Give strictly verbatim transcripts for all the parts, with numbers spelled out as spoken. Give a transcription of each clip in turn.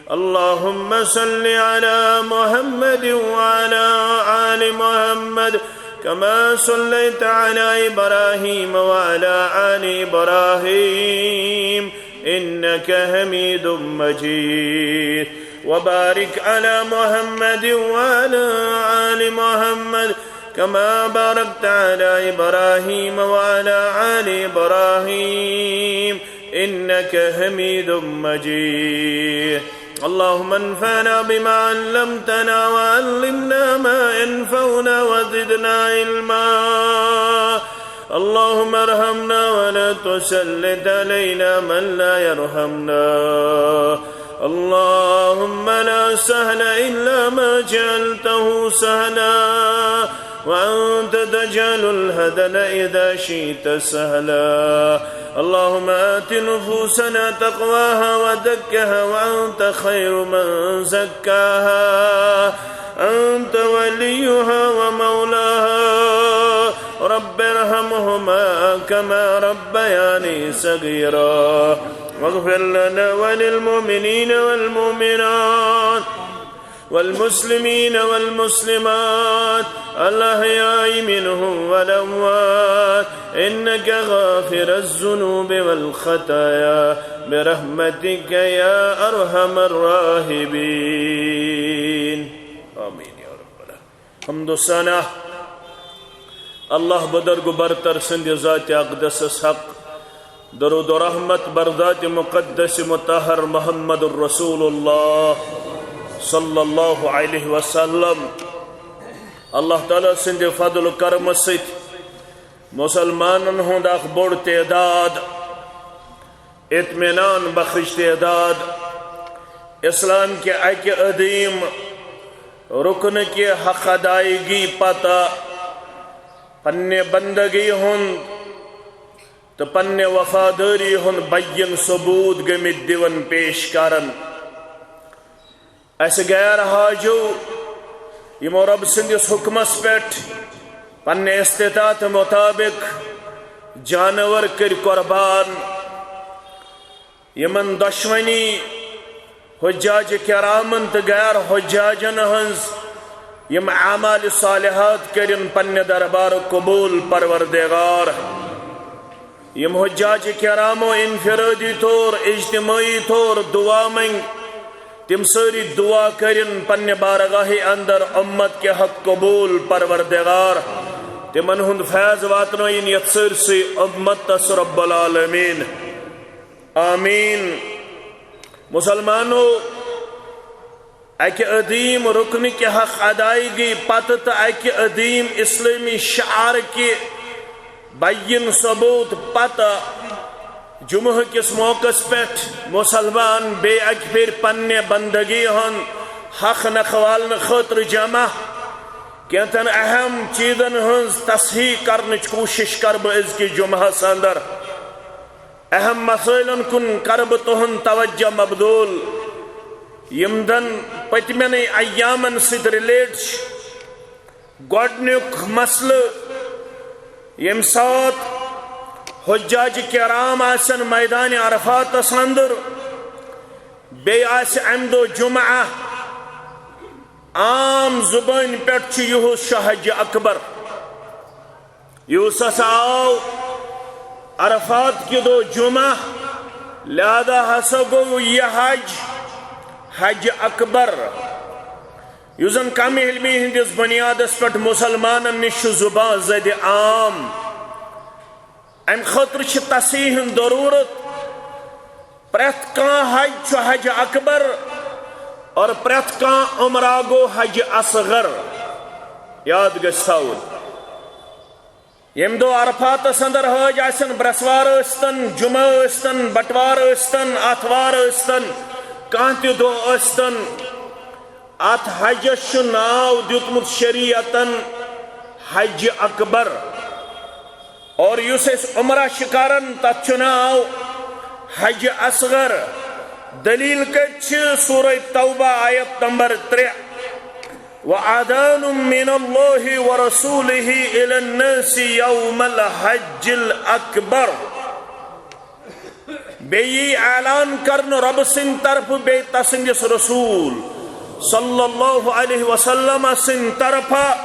اللهم صل على محمد وعلى آل محمد كما صليت على إبراهيم وعلى آل إبراهيم إنك حميد مجيد. وبارك على محمد وعلى آل محمد كما باركت على إبراهيم وعلى آل إبراهيم إنك حميد مجيد. اللهم انفعنا بما علمتنا وعلمنا ما ينفعنا وزدنا علما. اللهم ارحمنا ولا تسلط علينا من لا يرحمنا. اللهم لا سهل إلا ما جعلته سهلا، وأنت تجعل الحزن إذا شئت سهلا. اللهم آت نفوسنا تقواها وزكها وأنت خير من زكاها، أنت وليها ومولاها. رب ارحمهما كما ربياني صغيرا. واغفر لنا وللمؤمنين والمؤمنات والمسلمين والمسلمات الأحياء منهم والأموات إنك غافر الذنوب والخطايا برحمتك يا أرحم الراحمين. آمين يا رب العالمين. حمد و ثنا اللہ بزرگ و برتر سٕنٛدِ ذاتِ اقدسس حق، درود و رحمت بر ذاتِ مقدس مطہر محمد رسول اللہ صلی اللہ علیہ وسلم۔ اللہ تعالیٰ سٕنٛدِ فضل و کرمہٕ سۭتۍ مسلمانن ہُنٛد اکھ بوٚڑ تعداد، اطمینان بخش تعداد، اسلام کہِ اکہِ عظیم رکنہٕ کہِ حق ادائیگی پتہٕ پننہِ بندگی ہُنٛد تہٕ پننہِ وفادٲری ہُنٛد بین ثبوت گٔمٕتۍ دِوان پیش کران۔ اسہِ غیر حاجو یِمو رب سٕنٛدِس حُکمس پٮ۪ٹھ پننہِ استطاعت مطابق جانور کٔرۍ قربان، یِمن دۄشوٕنی حجاج کرامن تہٕ غیر حجاجن ہٕنٛز یِم اعمال صالحات کٔرِن پننہِ دربارُک قبول پروردگار۔ یِم حجاج کرامو انفرادی طور، اجتماعی طور دعا منٛگۍ، تِم سٲری دعا کٔرِن پننہِ بارگاہہِ اندر امت کہِ حق قبول پروردگار۔ تِمن ہُنٛد فیض واتنٲیِن یتھ سٲرسٕے امتس رب العالمین۔ آمین۔ مسلمانو، اکہِ عظیم رکنہٕ کہِ حق ادائیگی پتہٕ تہٕ اکہِ عظیم اسلٲمی شعار کہِ بین ثبوت پتہٕ جمعہ کِس موقعس پٮ۪ٹھ مسلمان بیٚیہِ اکہِ پھِرِ پننہِ بندگی ہُنٛد حق نکھوالنہٕ خٲطرٕ جمع کینٛژن اہم چیزن ہٕنٛز تصحیح کرنٕچ کوٗشش کرٕ بہٕ أزکِس جمعہس اندر۔ اہم مسائلن کُن کرٕ بہٕ تُہُنٛد توجہ مبذول، یِم زن پٔتمٮ۪نٕے ایامن سۭتۍ ریلیٹ چھِ۔ گۄڈنیُک مسلہٕ، ییٚمہِ ساتہٕ حجاج کرام آسن میدان عرفاتس اندر، بیٚیہِ آسہِ امہِ دۄہ جمعہ، عام زبٲنۍ پٮ۪ٹھ چھُ یِہُس چھُ حج اکبر۔ یُس ہسا آو عرفات کہِ دۄہ جمعہ، لہذا ہسا گوٚو یہِ حج، حج اکبر، یُس زن کم علمی ہٕنٛدِس بنیادس پٮ۪ٹھ مسلمانن نِش چھُ زبان زدِ عام۔ امہِ خٲطرٕ چھِ تصحیح ہٕنٛز ضروٗرت۔ پرٛٮ۪تھ کانٛہہ حج چھُ حج اکبر اور پرٛٮ۪تھ کانٛہہ عمرہ گوٚو حج اصغر۔ یاد گژھِ تھاوُن۔ ییٚمہِ دۄہ عرفاتس اندر حٲج آسن، برٛٮ۪سوار ٲسۍتن، جمعہ ٲسۍتن، بٹوار ٲسۍتن، آتھوار ٲسۍتن، کانٛہہ تہِ دۄہ ٲسۍتن، اتھ حجس چھُ ناو دیُتمُت شریعتن حج اکبر۔ اور یُس أسۍ عمرہ چھِ کران، تتھ چھُ ناو حج اصغر۔ دلیل کتہِ چھِ؟ سورہ توبہ، آیت نمبر ترٛےٚ۔ وَأَذَانٌ مِّنَ اللَّهِ وَرَسُولِهِ إِلَى النَّاسِ يَوْمَ الْحَجِّ الْأَكْبَرِ۔ بیٚیہِ یی اعلان کرنہٕ رۄبہٕ سٕنٛدِ طرفہٕ بیٚیہِ تسٕنٛدِس رسول صلی اللہ علیہ وسلم سٕنٛدِ طرفہٕ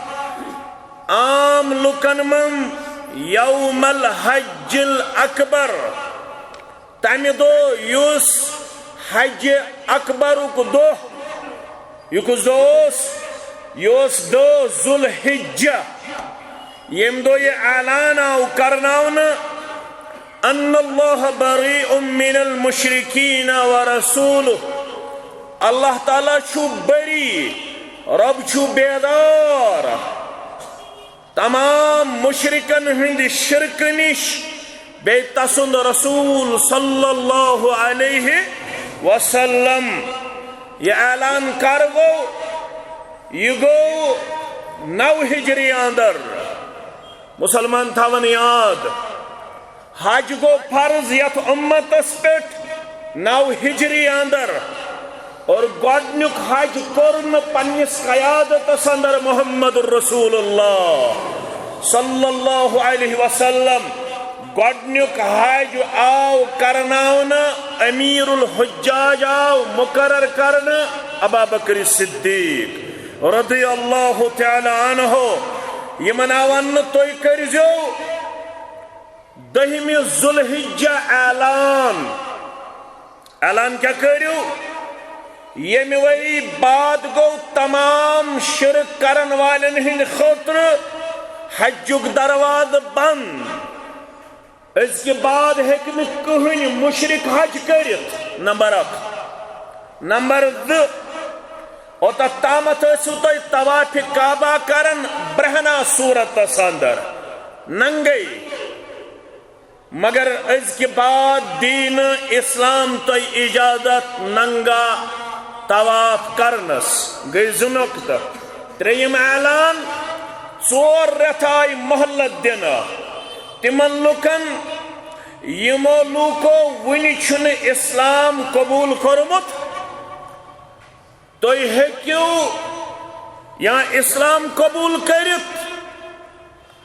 عام لُکن منٛز یوم الحج الاکبر، تمہِ دۄہ یُس حج اکبرُک دۄہ، یہِ کُس دۄہ اوس؟ یہِ اوس دَہ ذوالحجہ، ییٚمہِ دۄہ یہِ اعلان آو کرناونہٕ، ان اللہ بریء من المشرکین ورسولہ، اللہ تعالیٰ چھُ بری، رۄب چھُ بیدار تمام مشرکن ہٕنٛدِ شرکہٕ نِش، بیٚیہِ تسُنٛد رسول صلی اللہ علیہ وسلم۔ یہِ اعلان کر گوٚو؟ یہِ گوٚو نو ہجری اندر۔ مسلمان تھاون یاد، حج گوٚو فرض یتھ امتس پٮ۪ٹھ نو ہجری اندر، اور گۄڈنیُک حج کوٚر نہٕ پننِس قیادتس اندر محمد رسول اللہ صلی اللہ علیہ وسلم۔ گۄڈنیُک حج آو کرناونہٕ، امیر الحجاج آو مقرر کرنہٕ ابا بکر صدیق رضی اللہ تعالی عنہ۔ یِمن آو وننہٕ، تُہۍ کٔرزیو دٔہمہِ ذوالحجہ اعلان۔ اعلان کیٛاہ کٔرِو؟ ییٚمہِ ؤری بعد گوٚو تمام شرک کرن والٮ۪ن ہٕنٛدِ خٲطرٕ حجُک دروازٕ بنٛد۔ أزکہِ بعد ہیٚکہِ نہٕ کٕہٕنۍ مشرک حج کٔرِتھ، نمبر اکھ۔ نمبر زٕ، اوٚتتھ تامتھ ٲسِو تُہۍ طواف کعبہ کران برہنہ صورتس اندر، ننگے۔ مگر أزکہِ بعد دی نہٕ اسلام تۄہہِ اجازت ننگا طواف کرنس۔ گٔے زٕ نقطہٕ۔ ترٛیٚیِم اعلان، ژور رٮ۪تھ آیہِ مۄہلت دِنہٕ تِمن لُکن، یِمو لوٗکو وُنہِ چھُنہٕ اسلام قبول کوٚرمُت۔ تُہۍ ہیٚکِو یا اسلام قبول کٔرِتھ،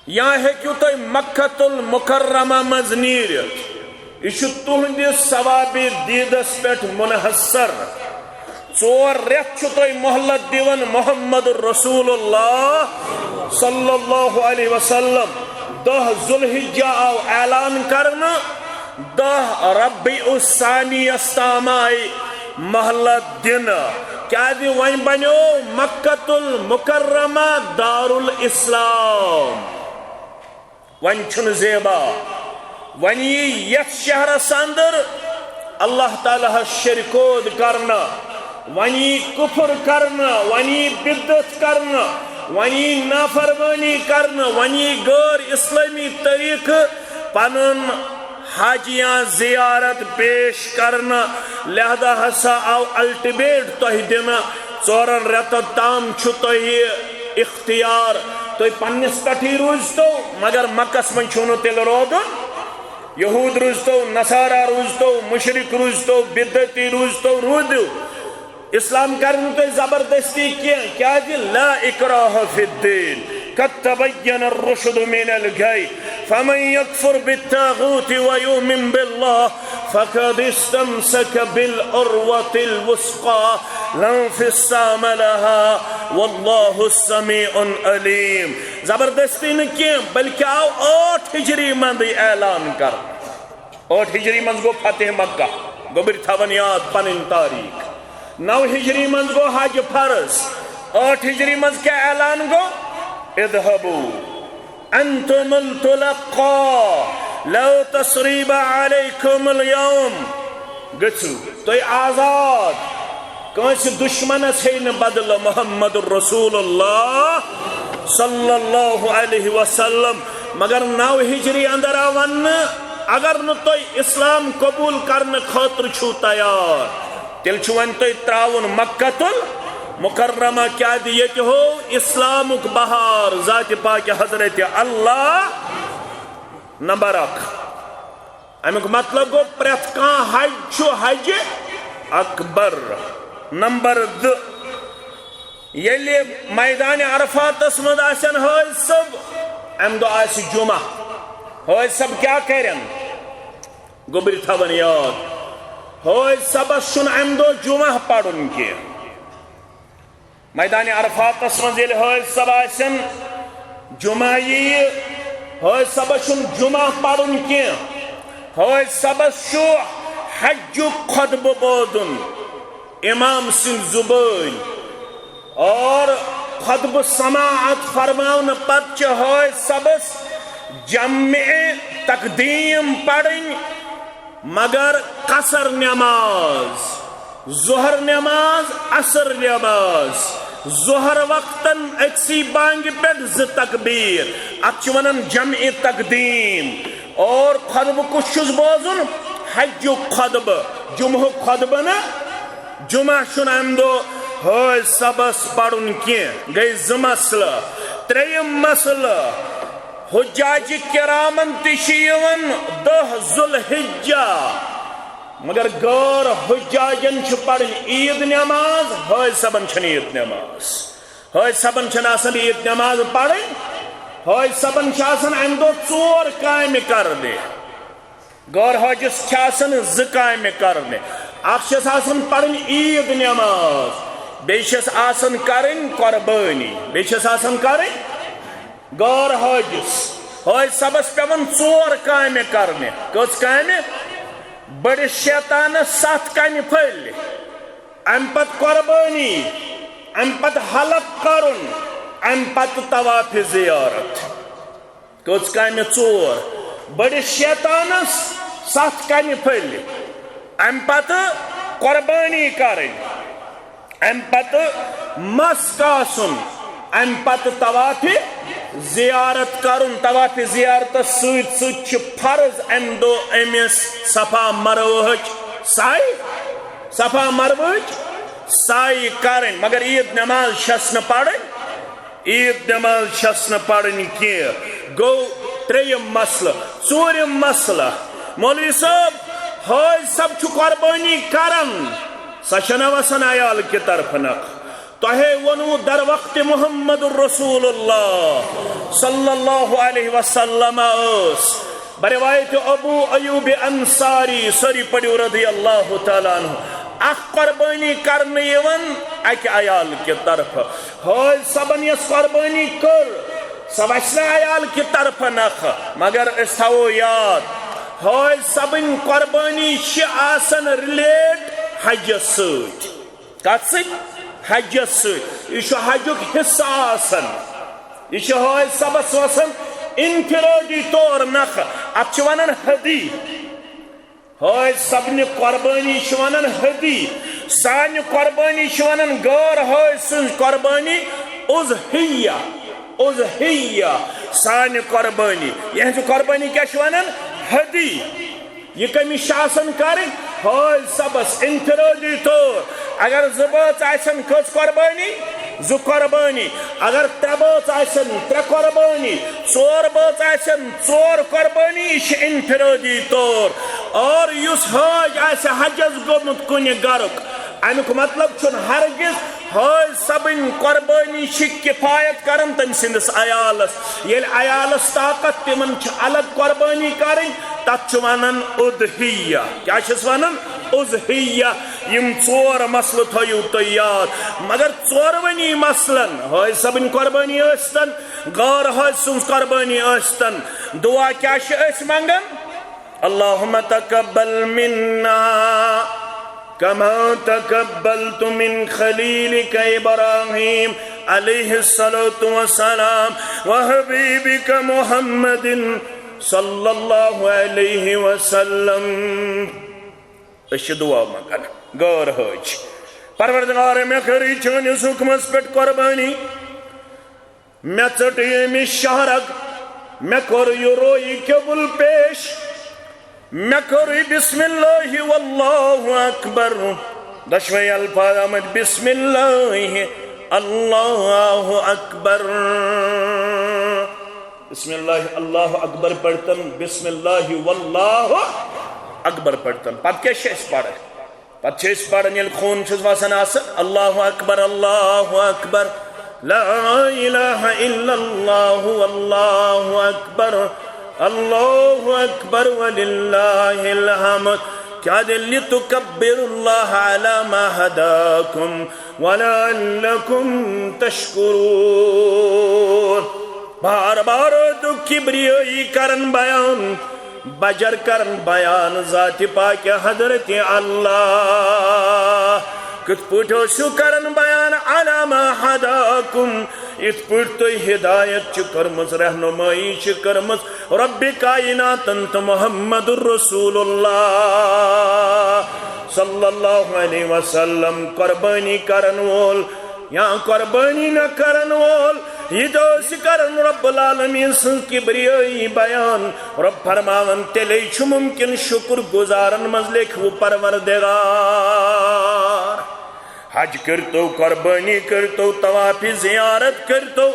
یا ہیٚکِو تُہۍ مکہ المکرمہ منٛز نیٖرِتھ۔ یہِ چھُ تُہنٛدِس ثوابِ دیٖدس پٮ۪ٹھ منحصر۔ ژور رٮ۪تھ چھُ تۄہہِ مۄہلت دِوان محمد رسول اللہ صلی اللہ علیہ وسلم۔ دَہ ذوالحجہ آو اعلان کرنہٕ، دَہ ربیع الثانی یس تام آیہِ مۄہلت دِنہٕ، کیازِ وۄنۍ بنیو مکہ المکرمہ دارالاسلام۔ وۄنۍ چھُنہٕ زیبا، وۄنۍ یی یتھ شہرس اندر اللہ تعالیٰ ہس شرکود کرنہٕ، وۄنۍ یی کفر کرنہٕ، وۄنۍ یی بدعت کرنہٕ، وۄنۍ یی نافرمٲنی کرنہٕ، وۄنۍ یی غٲر اسلٲمی طریقہٕ پنُن حج یا زیارت پیش کرنہٕ۔ لہذا ہسا آو الٹیمیٹ تۄہہِ دِنہٕ، ژورن رٮ۪تن تام چھُ تۄہہِ اختیار، تُہۍ پننِس پٮ۪ٹھٕے روٗزتو، مگر مکس منٛز چھُو نہٕ تیٚلہِ روزُن۔ یہوٗد روٗزتو، نصارہ روٗزتو، مشرک روٗزتو، بدعتی روٗزتو، روٗزِو۔ اسلام کرِ نہٕ تۄہہِ زبردستی کینٛہہ، کیازِ لا اکراہ فی الدین، قد تبین الرشد من الغی، فمن یکفر بالطاغوت ویؤمن باللہ فقد استمسک بالعروة الوثقی لا انفصام لها واللہ سمیع علیم۔ زبردستی نہٕ کینٛہہ، بلکہ آو ٲٹھ ہجری منٛزٕے اعلان کرنہٕ۔ ٲٹھ ہجری منٛز گوٚو فتح مکہ۔ گوٚبرۍ تھاوان یاد پنٕنۍ تاریخ۔ نو ہجری منٛز گوٚو حج فرض۔ ٲٹھ ہجری منٛز کیٛاہ اعلان گوٚو؟ اذهبوا انتم الطلقاء لا تثریب علیکم الیوم۔ گٔژھِو تُہۍ آزاد، کٲنٛسہِ دُشمنس ہیٚیہِ نہٕ بدلہٕ محمد رسول اللہ صلی اللہ علیہ وسلم۔ مگر نو ہجری اندر آو وننہٕ، اگر نہٕ تُہۍ اسلام قبول کرنہٕ خٲطرٕ چھِو تیار، تیٚلہِ چھُ وۄنۍ تۄہہِ ترٛاوُن مکہ المکرمہ، کیازِ ییٚتہِ ہوو اسلامُک بہار ذاتِ پاکِ حضرت اللہ۔ نمبر اکھ، امیُک مطلب گوٚو، پرٛٮ۪تھ کانٛہہ حج چھُ حج اکبر۔ نمبر زٕ، ییٚلہِ میدانِ عرفاتس منٛز آسن حٲج صٲب، امہِ دۄہ آسہِ جمعہ، حٲج صٲب کیٛاہ کرن؟ گوٚبرۍ تھاوان یاد، حٲج صٲبس چھُنہٕ امہِ دۄہ جمعہ پرُن کینٛہہ۔ میدان عرفاتس منٛز ییٚلہِ حٲج صٲب آسن، جمعہ ییہِ، حٲج صٲبس چھُنہٕ جمعہ پرُن کینٛہہ۔ حٲج صٲبس چھُ حجُک خطبہٕ بوزُن امام سٕنٛدِ زُبٲنۍ۔ اور خطبہٕ سماعت فرماونہٕ پتہٕ چھِ حٲج صٲبس جمع تقدیم پرٕنۍ، مگر قصر نماز، ظہر نماز، عصر نماز، ظہر وقتن أکسٕے بانگہِ پٮ۪ٹھ زٕ تکبیر، اتھ چھِ ونان جمع تقدیم۔ اور خطبہٕ کُس چھُس بوزُن؟ حجُک خطبہٕ، جمعہُک خطبہٕ نہٕ۔ جمعہ چھُنہٕ امہِ دۄہ حٲج صٲبس پرُن کینٛہہ۔ گٔے زٕ مسلہٕ۔ ترٛیٚیِم مسلہٕ، حجاج کرامن تہِ چھِ یِوان دَہ ذوالحجہ، مگر غٲر حجاجن چھِ پرٕنۍ عیٖد نماز، حٲج صٲبن چھَنہٕ عیٖد نماز۔ حٲج صٲبن چھَنہٕ آسان عیٖد نماز پرٕنۍ۔ حٲج صٲبن چھِ آسان امہِ دۄہ ژور کامہِ کرنہِ۔ غٲر حٲجِس چھِ آسان زٕ کامہِ کرنہِ۔ اکھ چھَس آسان پرٕنۍ عیٖد نماز، بیٚیہِ چھَس آسان کرٕنۍ قۄربٲنی، بیٚیہِ چھَس آسان کرٕنۍ غٲر حٲجِس۔ حٲج صٲبس پٮ۪وان ژور کامہِ کرنہِ۔ کٔژ کامہِ؟ بٔڑِس شیطانس ستھ کنہِ پھٔلۍ، امہِ پتہٕ قۄربٲنی، امہِ پتہٕ حلق کرُن، امہِ پتہٕ طواف زیارت۔ کٔژ کامہِ؟ ژور۔ بٔڑِس شیطانس ستھ کنہِ پھٔلۍ، امہِ پتہٕ قۄربٲنی کرٕنۍ، امہِ پتہٕ مس کاسُن، امہِ پتہٕ طواف زیارت کرُن۔ طواف زیارتس سۭتۍ سۭتۍ چھِ فرض امہِ دۄہ أمِس صفا مروہٕچ سعی، صفا مروہٕچ سعی کرٕنۍ، مگر عیٖد نماز چھَس نہٕ پرٕنۍ۔ عیٖد نماز چھَس نہٕ پرٕنۍ کینٛہہ۔ گوٚو ترٛیٚیِم مسلہٕ۔ ژوٗرِم مسلہٕ، مولوی صٲب، حٲج صٲب چھُ قۄربٲنی کران، سۄ چھَنہ وسان عیال کہِ طرفہٕ نکھٕ۔ تۄہے ووٚنوُ در وقت محمد رسول اللہ صلی اللہ علیہ وسلم ٲس بروایت ابو ایوب انصاری، سٲری پٔرِو رضی اللہ تعالیٰ عنہ، اکھ قۄربٲنی کرنہٕ یِوان اکہِ عیال کہِ طرفہٕ۔ حٲج صٲبن یۄس قۄربٲنی کٔر، سۄ وسہِ نہٕ عیال کہِ طرفہٕ نکھٕ، مگر أسۍ تھاوو یاد، حٲج صٲبٕنۍ قۄربٲنی چھِ آسان relate حجس سۭتۍ۔ کتھ سۭتۍ؟ حجس سۭتۍ۔ یہِ چھُ حجُک حصہٕ آسان۔ یہِ چھُ حٲج صٲبس وسان انفرادی طور نکھٕ۔ اتھ چھِ ونان ہدی۔ حٲج صٲبنہِ قۄربٲنی چھِ ونان ہدی۔ سانہِ قۄربٲنی چھِ ونان غٲر حٲج سٕنٛز قۄربٲنی اضحیہ۔ اضحیہ، سانہِ قۄربٲنی۔ یِہنٛزِ قۄربٲنی کیٛاہ چھِ ونان؟ ہدی۔ یہِ کٔمِس چھِ آسان کرٕنۍ؟ حٲج صٲبس انفرادی طور۔ اگر زٕ بٲژ آسن، کٔژ قۄربٲنی؟ زٕ قۄربٲنی۔ اگر ترٛےٚ بٲژ آسن، ترٛےٚ قۄربٲنی۔ ژور بٲژ آسن، ژور قۄربٲنی۔ یہِ چھِ انفرادی طور۔ اور یُس حٲج آسہِ حجس گوٚمُت کُنہِ گرُک، امیُک مطلب چھُنہٕ ہرگز حٲج صٲبٕنۍ قۄربٲنی چھِ کفایت کران تٔمۍ سٕنٛدِس عیالس۔ ییٚلہِ عیالس طاقت، تِمن چھِ الگ قۄربٲنی کرٕنۍ، تتھ چھِ ونان اُضحیہ۔ کیٛاہ چھِس ونان؟ اُضحیہ۔ یِم ژور مسلہٕ تھٲیِو تُہۍ یاد۔ مگر ژورؤنی مسلن، حٲج صٲبٕنۍ قۄربٲنی ٲسۍتن، غٲر حٲج سٕنٛز قۄربٲنی ٲسۍتن، دعا کیٛاہ چھِ أسۍ منٛگان؟ اللهم تقبل منا كما تقبلت من خليلك إبراهيم عليه الصلاة والسلام وحبيبك محمد صلى الله عليه وسلم۔ أسۍ چھِ دعا منٛگان، غٲر حٲج۔ پروردگار، مےٚ کٔرٕے چٲنِس حُکمس پٮ۪ٹھ قۄربٲنی۔ مےٚ ژٔٹ ییٚمہِ شہرک، مےٚ کوٚر یہِ رویہِ قبول پیش، مےٚ کوٚر یہِ بسم اللہ واللہ اکبر۔ دۄشوے الفاظ آمٕتۍ بسم اللہ، اللہ اکبر۔ بسم اللہ، اللہ اکبر پٔرۍتن، بسم اللہ واللہ اکبر پٔرۍتن۔ پتہٕ کیٛاہ چھِ أسۍ پران؟ پتہٕ چھِ أسۍ پران، ییٚلہِ خوٗن چھُس وسان آسان، اللہ اکبر، اللہ اکبر، لا الہ الا اللہ، واللہ اکبر، الله أكبر ولله الحمد. کیٛاہ دٔلیٖل؟ لِتُکَبِّرُوا اللَّهَ عَلَىٰ مَا هَدَاكُمْ وَلَعَلَّكُمْ تَشْكُرُونَ. بار بار تو کبریٲیی کرن بیان، بجر کرن بیان ذاتِ پاکِ حضرتِ اللہ۔ کِتھ پٲٹھۍ ٲسِو کران بیان؟ عَلَىٰ مَا هَدَاكُمْ، یِتھ پٲٹھۍ تُہۍ ہدایت چھِ کٔرمٕژ، رہنمٲیی چھِ کٔرمٕژ ربِ کائناتن تہٕ محمد رسول اللہ صلی اللہ علیہ وسلم۔ قربٲنی کرن وول یا قربٲنی نہ کرن وول، یہِ تہِ اوس کران رب العالمین سٕنٛز کبریٲیی بیان۔ رب فرماوان، تیٚلے چھُ ممکن شکر گزارن منٛز لیکھوٕ پروردگار۔ حج کٔرتو، قربٲنی کٔرتو، طواف زیارت کٔرتو،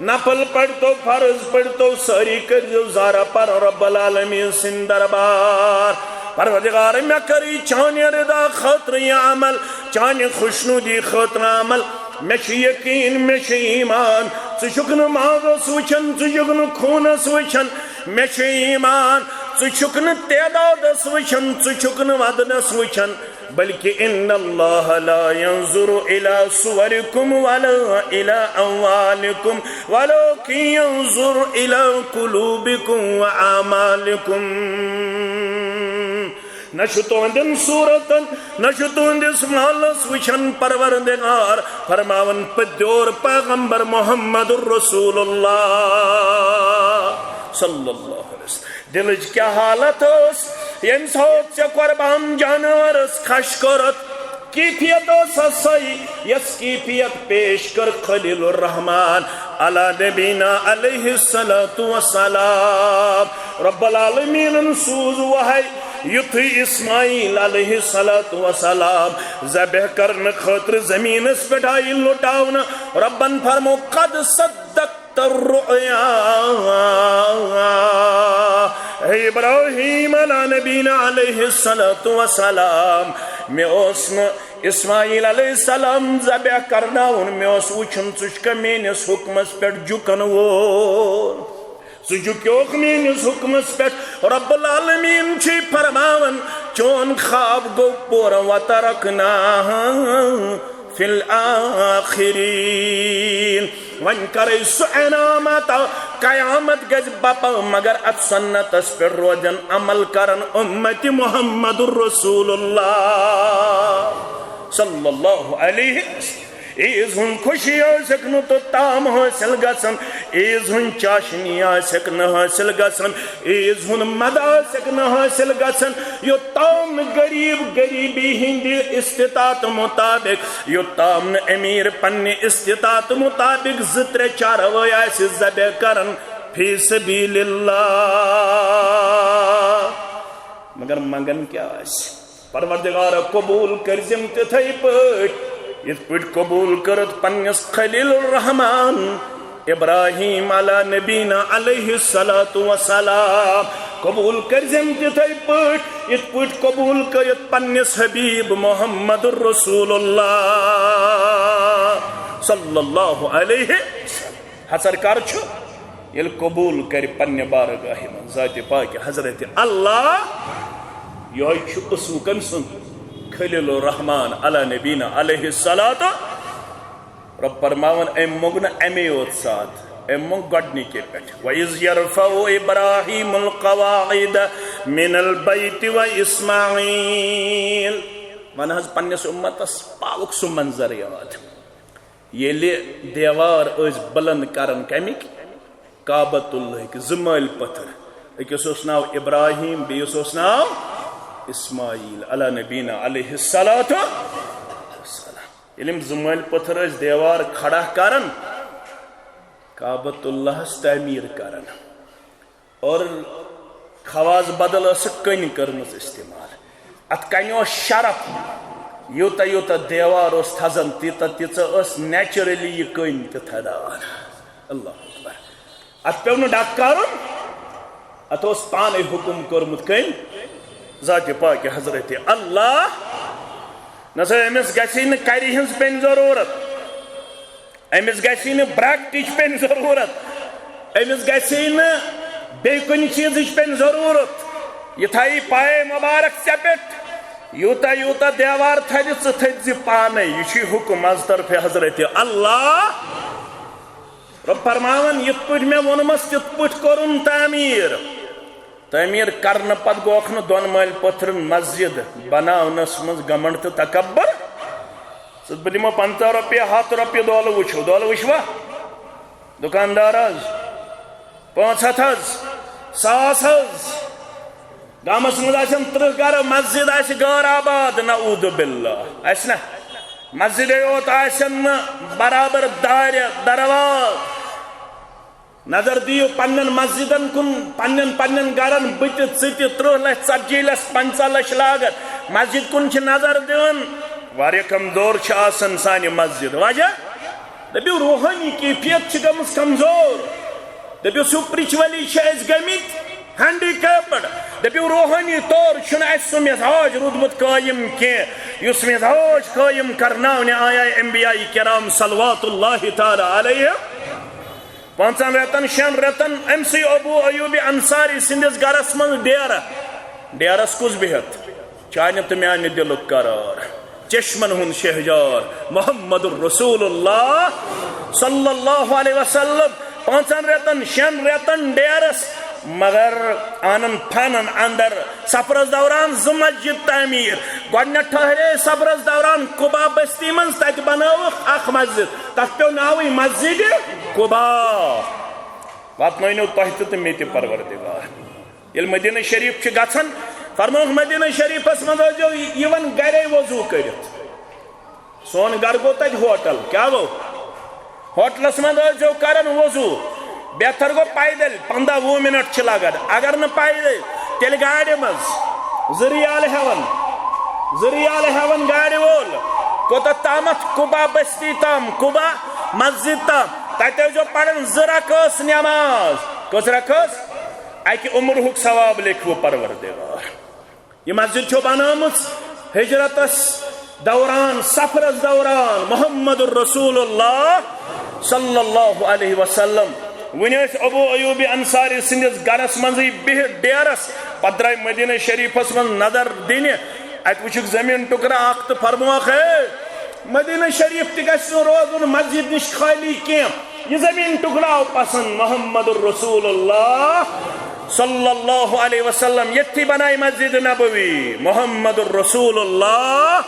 نفل پٔرتو، فرض پٔرتو، سٲری کٔرزیو زارہ پر رب العالمین سٕنٛدِ دربار۔ پروردگار، مےٚ کٔرٕے چانہِ رضا خٲطرٕ یہِ عمل، چانہِ خۄشنودی خٲطرٕ عمل۔ مےٚ چھُ یقین، مےٚ چھُ ایمان، ژٕ چھُکھ نہٕ مازس وٕچھان، ژٕ چھُکھ نہٕ خوٗنس وٕچھان۔ مےٚ چھُ ایمان، ژٕ چھُکھ نہٕ تعدادس وٕچھان، ژٕ چھُکھ نہٕ وزنس وٕچھان، بلکہ ان اللہ لا ينظر الى صوركم ولا الى اموالكم ولكن ينظر الى قلوبكم واعمالكم۔ نہ چھُ تُہنٛدٮ۪ن صورتن، نہ چھُ تُہنٛدِس مالس وٕچھان پروردگار۔ فرماوان پٔتیور پیغمبر محمد رسول اللہ صلی اللہ علیہ وسلم۔ دلٕچ کیٛاہ حالت ٲس، ییٚمہِ ساتہٕ ژےٚ قربان جانورس کھش کوٚرُتھ؟ کیفیت ٲس سۄے، یۄس کیفیت پیش کٔر خلیل الرحمان علی نبینا علیہ الصلوۃ والسلام۔ رب العالمینن سوٗز وحی، یُتھُے اسماعیل علیہ الصلوۃ والسلام ذبح کرنہٕ خٲطرٕ زمینس پٮ۪ٹھ آیہِ لوٹاونہٕ، ربن فرمو، قد صدقت الرؤیا۔ اے ابراہیم علی نبینا علیہ الصلوۃ والسلام، مےٚ اوس نہٕ اسماعیل علیہ السلام ذبح کرناوُن، مےٚ اوس وٕچھُن، ژٕ چھُکھا میٲنِس حُکمس پٮ۪ٹھ جُکن وول؟ ژٕ جُکیوکھ میٲنِس حُکمس پٮ۪ٹھ؟ رب العالمین چھُے فرماوان، چون خواب گوٚو پوٗرٕ، وترکناہ فی الاخرین۔ وۄنۍ کرے سُہ انعام عطا، قیامت گژھِ بپا، مگر اتھ سنتس پٮ۪ٹھ روزن عمل کرن امت محمد رسول اللہ صلی اللہ علیہ وسلم۔ عیٖذ ہُنٛد خوشی ٲسِکھ نہٕ توٚتام حٲصِل گژھان، عیٖذ ہُنٛد چاشنی ٲسِکھ نہٕ حٲصِل گژھان، عیٖذ ہُنٛد مزٕ ٲسِکھ نہٕ حٲصِل گژھان، یوٚتام نہٕ غریٖب غریٖبی ہِنٛدِ استطاعت مُطابِق، یوٚتام نہٕ أمیٖر پننہِ استطاعت مُطابِق زٕ ترٛےٚ چاروٲے آسہِ ذبح کران فی سبیل اللہ۔ مگر منگان کیٛاہ آسہِ؟ پروردگارا، قبول کٔرزِم تِتھے پٲٹھۍ، یِتھ پٲٹھۍ قبول کٔرٕتھ پننِس خلیل الرحمان ابراہیم علی نبینا علیہ الصلوۃ والسلام۔ قبول کٔرزِم تِتھے پٲٹھۍ، یِتھ پٲٹھۍ قبول کٔرِتھ پننِس حبیب محمد رسول اللہ صلی اللہ علیہ وسلم۔ حضر کر چھُ؟ ییٚلہِ قبول کرِ پننہِ بارگاہہِ منٛز ذاتِ پاکہِ حضرت اللہ۔ یہوے چھُ اسوٕ کٔمۍ سُنٛد؟ خلیل الرحمان علی نبینا علیہ الصلوۃ۔ رب فرماوان، أمۍ موٚنگ نہٕ اَمے یوت ساتھ، أمۍ موٚنگ گۄڈنِکے پٮ۪ٹھ۔ وَإِذْ يَرْفَعُ إِبْرَاهِيمُ الْقَوَاعِدَ مِنَ الْبَيْتِ وَإِسْمَاعِيلُ۔ وَن حظ پننِس اُمتس، پاوُکھ سُہ منظر یاد۔ ییٚلہِ دیوار ٲسۍ بُلند کران کمِکۍ؟ کعبۃ اللہٕکۍ، زٕ مٲلۍ پٔتھر۔ أکِس اوس ناو ابراہیم، بیٚیِس اوس ناو اسماعیل علی نبینا علیہ الصلوۃ والسلام۔ ییٚلہِ یِم زٕ مٲلۍ پٔتھر ٲسۍ دیوار کھڑا کران، کعبۃ اللہس تعمیٖر کران، اور خواص بدل ٲسٕکھ کٔنۍ کٔرمٕژ استعمال۔ اتھ کنہِ اوس شرف، یوٗتاہ یوٗتاہ دیوار اوس تھزان، تیٖژاہ تیٖژاہ ٲس نیچرلی یہِ کٔنۍ تہِ تھدان۔ اللہ اکبر۔ اتھ پیوٚو نہٕ ڈکھ کرُن، اتھ اوس پانے حکم کوٚرمُت کٔمۍ؟ ذاتِ پاکہِ حضرت اللہ۔ نہ سا، أمِس گژھِ نہٕ کرِ ہٕنٛز پیٚنۍ ضروٗرت۔ أمِس گژھِ نہٕ برٛکٹٕچ پیٚنۍ ضروٗرت، أمِس گژھِ نہٕ بیٚیہِ کُنہِ چیٖزٕچ پیٚنۍ ضروٗرت، یہِ تھایہِ پایہِ مُبارک ژےٚ پٮ۪ٹھ، یوٗتاہ یوٗتاہ دیوار تھدِ ژٕ تھٔدۍ زِ پانے۔ یہِ چھُے حُکُم از طرفِ حضرت اللہ۔ رۄب فرماوان، یِتھ پٲٹھۍ مےٚ ووٚنمس، تِتھ پٲٹھۍ کوٚرُن تعمیٖر۔ تعمیٖر کرنہٕ پتہٕ گوکھ نہٕ دۄن مٲلۍ پٔتھرن مسجد بناونس منٛز گمنڈ تہٕ تکبر۔ ژٕ، بہٕ دِمو پنٛژاہ رۄپیہِ، ہتھ رۄپیہِ، دولہٕ وٕچھو، دولہٕ وٕچھوا؟ دُکاندار حظ، پانٛژھ ہتھ حظ، ساس حظ۔ گامس منٛز آسن ترٕٛہ گرٕ، مسجد آسہِ غٲر آباد، نعوذ باللہ۔ آسہِ نہ؟ مسجدے یوت آسن نہٕ برابر دارِ درواز۔ نظر دِیِو پننٮ۪ن مسجدن کُن، پننٮ۪ن پننٮ۪ن گرن، بہٕ تہِ، ژٕ تہِ، ترٕٛہ لچھ، ژتجی لچھ، پنٛژاہ لچھ لاگت۔ مسجد کُن چھِ نظر دِوان، واریاہ کمزور چھِ آسان سانہِ مسجد۔ وجہ؟ دٔپِو، روحٲنی کیفیت چھِ گٔمٕژ کمزور۔ دٔپِو، spiritually چھِ أسۍ گٔمٕتۍ ہینڈیکیپڈ۔ دٔپِو، روحٲنی طور چھُنہٕ اَسہِ سُہ مزاج روٗدمُت قٲیِم کینٛہہ، یُس مزاج قٲیِم کرناونہِ آیے انبیاء کرام صلوات اللہ تعالی علیہم۔ پانٛژن رٮ۪تن، شٮ۪ن رٮ۪تن أمۍ سٕے ابو ایوب انصاری سٕنٛدِس گرس منٛز ڈیرٕ۔ ڈیرس کُس بِہتھ؟ چانہِ تہٕ میانہِ دِلُک قرار، چشمن ہُنٛد شہجار محمد رسول اللہ صلی اللہ علیہ وسلم۔ پانٛژن رٮ۪تن، شٮ۪ن رٮ۪تن ڈیرس، مگر آنن پھانن اندر۔ سفرس دوران زٕ مسجد تعمیٖر۔ گۄڈٕنٮ۪تھ ٹھہرے سفرس دوران قبا بستی منٛز، تتہِ بنٲوٕکھ اکھ مسجد، تتھ پیوٚو ناوٕے مسجد قبا۔ واتنٲونو تۄہہِ تہِ تہٕ مےٚ تہِ پروردگار۔ ییٚلہِ مدینہ شریف چھِ گژھان، فرمووُکھ، مدینہ شریفس منٛز ٲسۍزیو یِوان گرے وضو کٔرِتھ۔ سون گرٕ گوٚو تتہِ ہوٹل۔ کیٛاہ گوٚو؟ ہوٹلس منٛز ٲسۍزیو کران وضو۔ بہتر گوٚو پیدل، پنٛداہ وُہ منٹ چھِ لگان۔ اگر نہٕ پیدل، تیٚلہِ گاڑِ منٛز۔ زٕ ریال ہٮ۪وان، زٕ ریال ہٮ۪وان گاڑِ وول۔ کوٚتتھ تامتھ؟ قبا بستی تام، قبا مسجد تام۔ تتہِ ٲسۍزیو پران زٕ رکٲژ نٮ۪ماز۔ کٔژ رکٲژ؟ اکہِ عمرُک ثواب لیکھوٕ پروردگار۔ یہِ مسجد چھو بنٲومٕژ ہجرتس دوران، سفرس دوران محمد رسول اللہ صلی اللہ علیہ وسلم۔ وُنہِ ٲسۍ ابو ایوب انصاری سٕنٛدِس گرس منٛزٕے بِہِتھ ڈیرس، پتہٕ درٛاے مدینہ شریفس منٛز نظر دِنہِ۔ اتہِ وُچھُکھ زمین ٹُکرٕ اکھ تہٕ فرمووکھ، ہے، مدینہ شریف تہِ گژھِ نہٕ روزُن مسجد نِش خٲلی کینٛہہ۔ یہ زمین ٹکڑا آو پسند محمد رسول اللہ صلی اللہ علیہ وسلم، یتھی بنائی مسجد نبوی محمد رسول اللہ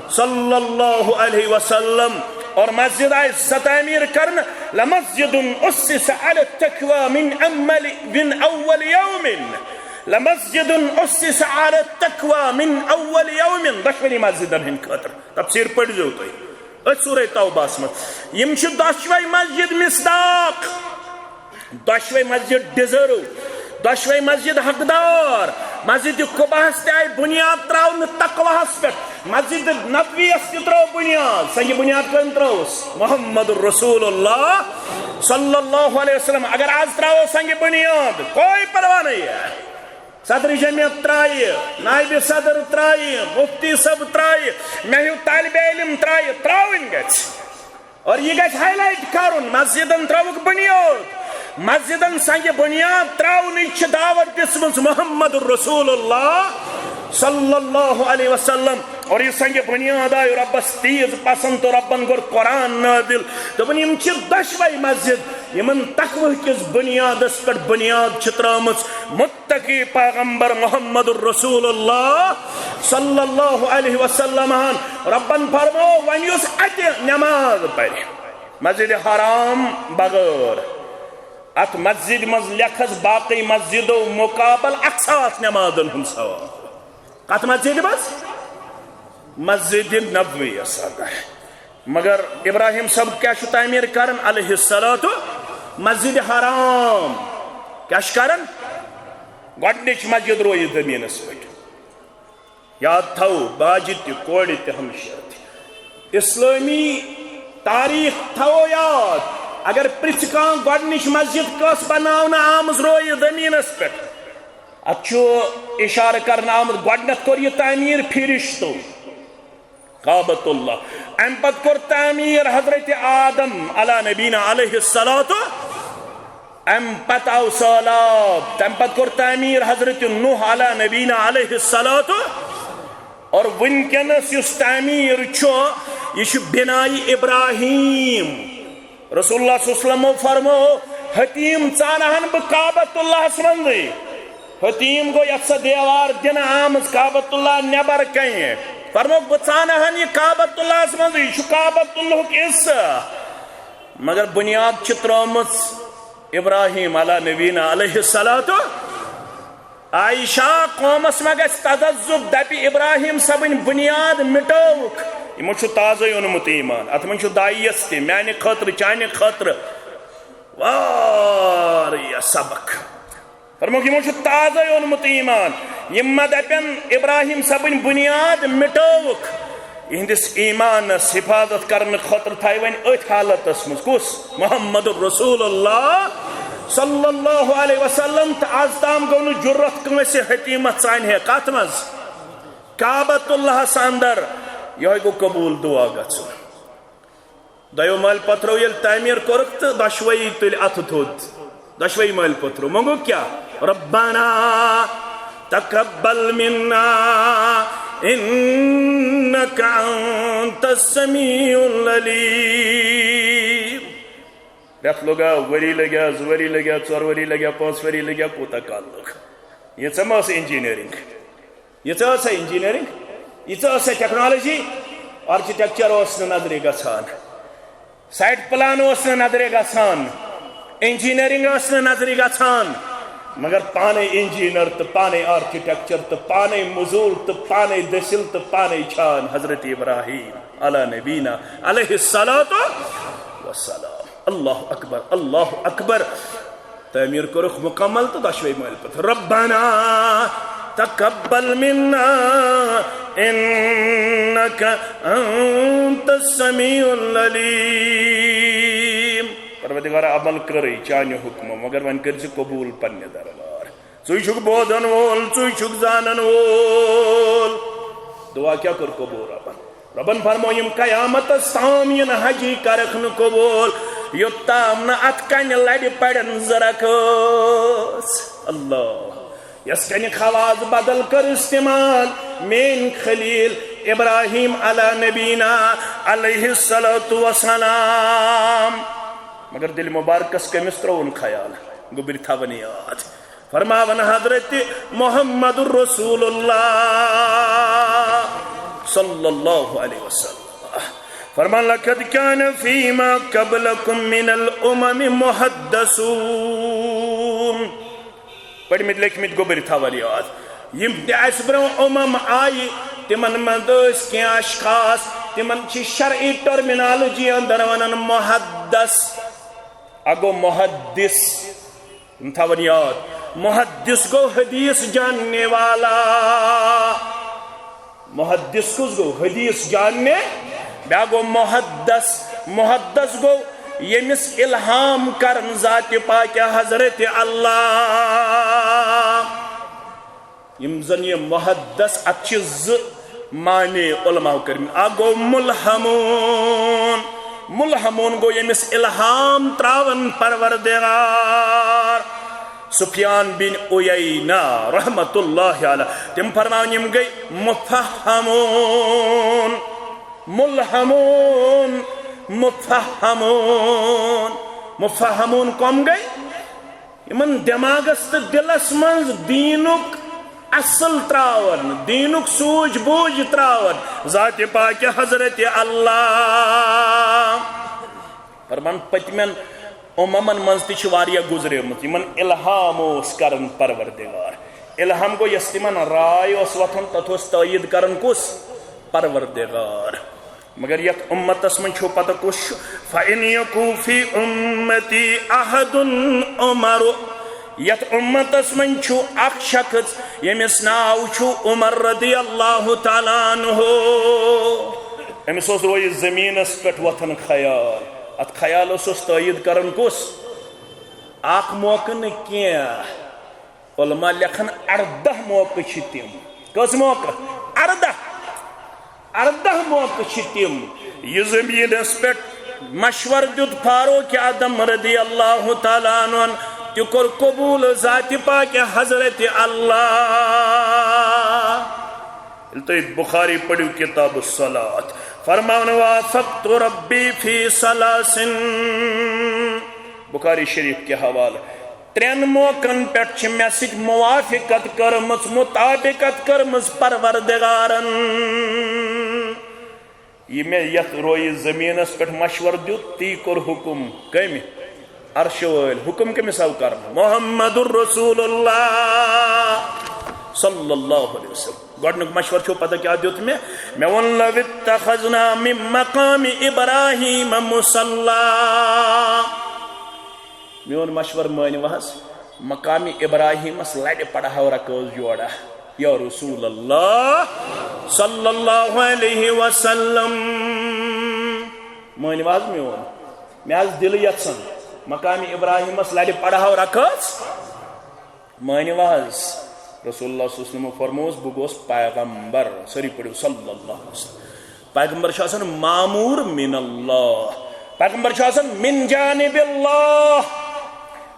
صلی اللہ علیہ وسلم۔ اور مسجد آئی ستعمیر کرن، لمسجد اسس علی التقوی من اول، من اول یوم، لمسجد اسس علی التقوی من اول یوم۔ دشوی مسجدن ہند خاطر تفسیر پڑھزیو تُہۍ۔ أتھۍ سورہ توبہس منٛز۔ یِم چھِ دۄشوے مسجد مصداق، دۄشوے مسجد ڈیزرو، دۄشوے مسجد حقدار۔ مسجد قباہس تہِ آیہِ بُنیاد تراونہٕ تقواہس پٮ۪ٹھ، مسجد نبویس تہِ ترٲو بُنیاد۔ سنگِ بُنیاد کٔمۍ ترٲوٕس؟ محمد رسول اللہ صلی اللہ علیہ وسلم۔ اگر آز تراوو سنگِ بُنیاد، کوئی پرواہ نہیں ہے۔ صدر جمعیت ترایہِ، نائب صدر ترایہِ، مفتی صٲب ترایہِ، مےٚ ہیوٗ طالب علم ترایہِ، تراوٕنۍ گژھِ۔ اور یہِ گژھِ ہائی لائٹ کرُن، مسجدن تراوُکھ بُنیاد۔ مسجدن سنگِ بُنیاد تراونٕچ چھِ دعوت دِژمٕژ محمد رسول اللہ صلی اللہ علیہ وسلم۔ اور یہِ سنگِ بُنیاد آیہِ رۄبس تیز پسند تہٕ رۄبن کوٚر قرآن نازل۔ دوٚپُن، یِم چھِ دۄشوے مسجد، یِمن تقوی کِس بُنیادس پٮ۪ٹھ بُنیاد چھِ ترٲومٕژ۔ متقی پیغمبر محمد رسول اللہ صلی اللہ علیہ وسلم ہن رۄبن فرمو، وۄنۍ یُس اتہِ نماز پرِ، مسجد حرام بغٲر، اتھ مسجد منٛز لیکھس باقی مسجدو مقابل اکھ ساس نمازن ہُنٛد ثواب۔ کتھ مسجد منٛز؟ مسجد نبوی یس اندر۔ مگر ابراہیم صٲب کیٛاہ چھُ تعمیٖر کران؟ علیہ الصلوۃ مسجد حرام۔ کیٛاہ چھُ کران؟ گۄڈٕنِچ مسجد رویہِ زٔمیٖنَس پٮ۪ٹھ۔ یاد تھاوو، باجہِ تہِ، کورِ تہِ، ہمشیرٕ تہِ۔ اسلٲمی تاریخ تھاوو یاد۔ اگر پرٛژھِ کانٛہہ، گۄڈٕنِچ مسجد کۄس بناونہٕ آمٕژ رویہِ زٔمیٖنَس پٮ۪ٹھ؟ اتھ چھُ اشارٕ کرنہٕ آمُت، گۄڈٕنیتھ کوٚر یہِ تعمیٖر فرشتو، کعبۃ اللہ۔ امہِ پتہٕ کوٚر تعمیٖر حضرت آدم علی نبینا علیہ الصلوۃ۔ امہِ پتہٕ آو سہلاب، تمہِ پتہٕ کوٚر تعمیٖر حضرت نوح علی نبینا علیہ الصلوۃ۔ اور وٕنکیٚنس یُس تعمیٖر چھُ، یہِ چھُ بنائے ابراہیم۔ رسول اللہ صلی اللہ علیہ وسلمو فرمو، حتیم ژانہن بہٕ کعبۃ اللہس منٛزٕے۔ حتیم گوٚو یتھ سۄ دیوار دِنہٕ آمٕژ کعبۃ اللہ نٮ۪بر کنہِ۔ فرموکھ، بہٕ ژانہن یہِ کعبۃ اللہس منٛزٕے، یہِ چھُ کعبۃ اللہُک حصہٕ۔ مگر بُنیاد چھِ ترٲومٕژ ابراہیم علی نبینا علیہ الصلوۃ۔ عائشہ، قومس ما گژھِ تذبذب، دپہِ ابراہیم صٲبٕنۍ بُنیاد مٹٲوٕکھ۔ یِمو چھُ تازے اوٚنمُت ایمان، اتھ منٛز چھُ داعیس تہِ، میانہِ خٲطرٕ، چانہِ خٲطرٕ واریاہ سبق۔ فرموکھ، یِمو چھُ تازے اوٚنمُت ایمان۔ یِم ما دپن ابراہیم صٲبٕنۍ بُنیاد مٹٲوٕکھ۔ یِہنٛدِس ایمانس حفاظت کرنہٕ خٲطرٕ تھایہِ وۄنۍ أتھۍ حالتس منٛز۔ کُس؟ محمد رسول اللہ صلی اللہ علیہ وسلم۔ تہٕ از تام گوٚو نہٕ جُرت کٲنٛسہِ حتیمس ژانہِ ہے۔ کتھ منٛز؟ کعبۃ اللہس اندر۔ یِہوٚے گوٚو قبول دعا گژھُن۔ دۄیو مٲلۍ پتھرو ییٚلہِ تعمیٖر کوٚرُکھ تہٕ دۄشوٕے تُلۍ اَتھٕ تھوٚد۔ دۄشوٕے مٲلۍ پتھرو۔ منٛگُکھ کیٛاہ؟ ربنا تقبل منا انک انت السمیع العلیم۔ رٮ۪تھ لوٚگا، ؤری لٔگیا، زٕ ؤری لٔگیا، ژور ؤری لٔگیا، پانٛژھ ؤری لٔگیا، کوٗتاہ کال لوٚگ؟ ییٖژاہ ما ٲس engineering؟ ییٖژاہ ٲس سا engineering؟ ییٖژاہ ٲس سا technology؟ Architecture اوس نہٕ نظرِ گژھان، site plan اوس نہٕ نظرِ گژھان، engineering ٲس نہٕ نظرِ گژھان، مگر پانے engineer تہٕ پانے architecture تہٕ پانے مزور تہٕ پانے دٔسِل تہٕ پانے چھان حضرت ابراہیم علی نبینا علیہ الصلوۃ والسلام۔ اللہ اکبر، اللہ اکبر۔ تعمیٖر کوٚرُکھ مُکمل تہٕ دۄشوے مٲلۍ پتہٕ، ربنا تقبل منا انک انت السمیع العلیم۔ پروردگارا، عمل کٔرٕے چانہِ حُکمہٕ، مگر وۄنۍ کٔرۍ زِ قبوٗل پننہِ دربار۔ ژٕے چھُکھ بوزن وول، ژٕے چھُکھ زانن وول۔ دعا کیٛاہ کٔر قبوٗل ربن؟ ربن فرمو، یِم قیامتس تام یِن حجی کرکھ نہٕ قبوٗل، یوٚت تام نہٕ اتھ کنہِ لرِ پڑن زٕ رکٲژ۔ اللہ، یس کنہِ خواص بدل کر استعمال، میٲنۍ خلیل ابراہیم علی نبینا علیہ الصلوۃ والسلام۔ مگر دِلہِ مبارکس کٔمِس ترٛووُن خیال؟ گوٚبرۍ تھاوان یاد۔ فرماوان حضرت محمد رسول اللہ صلی اللہ علیہ وسلم فرمان، لقد کان فیما قبلکم من الامم محدثون۔ پٔرمٕتۍ لیکھمٕتۍ گوٚبرۍ تھاوان یاد۔ یِم تہِ اَسہِ برٛونٛہہ امم آیہِ، تِمن منٛز ٲسۍ کینٛہہ اشخاص، تِمن چھِ شرعی terminology اندر ونان محدث۔ اگو محدث، یِم تھاوان یاد۔ محدث گوٚو حدیث جاننے والا۔ محدث کُس گوٚو؟ حدیث جاننے۔ بیٛاکھ گوٚو محدث۔ محدث گوٚو ییٚمِس الہام کرن ذاتِ پاکہِ حضرت اللہ۔ یِم زن یہِ محدث، اتھ چھِ زٕ معنی علماء کٔرمٕتۍ۔ اکھ گوٚو ملہمون۔ ملہمون گوٚو ییٚمِس الہام تراون پروردگار۔ سفیان بن عیینہ رحمت اللہ علیہ، تِم فرماوان، یِم گٔے مفہمون۔ ملہمون، مفہمون۔ مفہمون کم گٔے؟ یِمن دٮ۪ماغس تہٕ دِلس منٛز دیٖنُک اصل تراون، دیٖنُک سوٗجھ بوٗجھ تراون، ذاتِ پاکہِ حضرت اللہ۔ فرمان، پٔتمٮ۪ن اممن منٛز تہِ چھِ واریاہ گُزریمٕژ، یِمن الہام اوس کران پروردگار۔ الہام گوٚو، یۄس تِمن راے اوس وۄتھان، تتھ اوس تٲیید کران کُس؟ پروردگار۔ مگر یتھ امتس منٛز چھو پتہ کُس چھُ؟ فَإِنْ يَكُ فِي أُمَّتِي أَحَدٌ عُمَرُ۔ یتھ امتس منٛز چھُ اکھ شخص، ییٚمِس ناو چھُ عمر رضی اللہ تعالیٰ عنہ۔ أمِس اوس رویہِ زٔمیٖنس پٮ۪ٹھ وۄتھان خیال۔ اتھ خیالس اوس تٲیید کران کُس؟ اکھ موقعہٕ نہٕ کینٛہہ۔ علماء لیکھان، اردہ موقعہٕ چھِ تِم۔ کٔژ موقعہٕ؟ اردہ۔ اردہ موقعہٕ چھِ تِم۔ یہِ زٔمیٖنس پٮ۪ٹھ مشور دیُت فاروق اعظم رضی اللہ تعالیٰ عنہ۔ تہِ کوٚر قبول ذاتِ پاکِ حضرت اللہ۔ ییٚلہِ تُہۍ بخاری پٔرِو کتاب الصلاۃ، فرماوان، وافقت ربی فی ثلاثن، بخاری شریف کہِ حوالہٕ، ترٛٮ۪ن موقعن پٮ۪ٹھ چھِ مےٚ سۭتۍ موافقت کٔرمٕژ، مطابقت کٔرمٕژ پروردگارن۔ یہِ مےٚ یتھ رویہِ زمینس پٮ۪ٹھ مشورٕ دیُت، تی کوٚر حکم کٔمۍ؟ عرشہِ وٲلۍ۔ حکم کٔمِس آو کرنہٕ؟ محمد رسول اللہ صلی اللہ علیہ وسلم۔ گۄڈنیُک مشورٕ چھُو پتہ کیٛاہ دیُت مےٚ؟ مےٚ ووٚن، لو اتخذنا من مقام ابراہیم مصلی۔ میون مشورٕ مٲنِو حظ، مقامِ ابراہیمس لڑِ پڑہاو رکٲژ جوڑا۔ یا رسول اللہ صلی اللہ علیہ وسلم، مٲنِو حظ میون، مےٚ حظ دِلہٕ یژھان مقامِ ابراہیمس لڑِ پڑہاو رکٲژ۔ مٲنِو حظ، رسول اللہ صلی اللہ علیہ وسلم فرموس، بہٕ گوس پیغمبر۔ سٲری پٔرِو صلی اللہ علیہ وسلم۔ پیغمبر چھُ آسان مامور من اللہ۔ پیغمبر چھُ آسان من جانب اللہ۔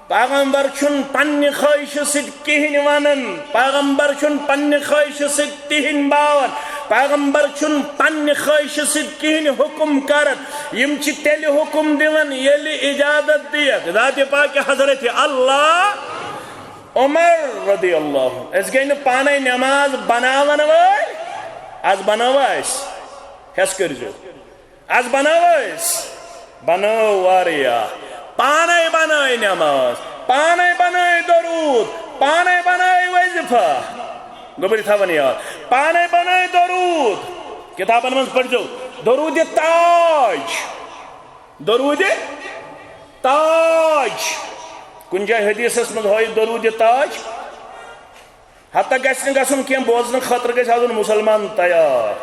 پیغمبر چھُنہٕ پننہِ خٲہشہٕ سۭتۍ کِہیٖنۍ ونان۔ پیغمبر چھُنہٕ پننہِ خٲہشہٕ سۭتۍ کِہیٖنۍ باوان۔ پیغمبر چھُنہٕ پننہِ خٲہشہٕ سۭتۍ کِہیٖنۍ حکم کران۔ یِم چھِ تیٚلہِ حکم دِوان، ییٚلہِ اجازت دِیَکھ ذاتِ پاکِ حضرت اللہ۔ عمر رضی اللہ عنہ، أسۍ گٔے نہٕ پانے نماز بناون وٲلۍ، از بناوو أسۍ، ہٮ۪س کٔرۍزیو، از بناوو أسۍ، بنٲو واریاہ، پانے بنٲے نماز، پانے بنٲے درود، پانے بنٲے وظیفہ۔ گوٚبرِ تھاوان یاد، پانے بنٲے درود، کتابن منٛز پٔرۍزیو، درود تاج۔ درود تاج۔ کُنہِ جایہِ حدیثس منٛز ہٲیِو درود تاج۔ حتیٰ گژھِ نہٕ گژھُن کینٛہہ، بوزنہٕ خٲطرٕ گژھِ آسُن مُسلمان تیار۔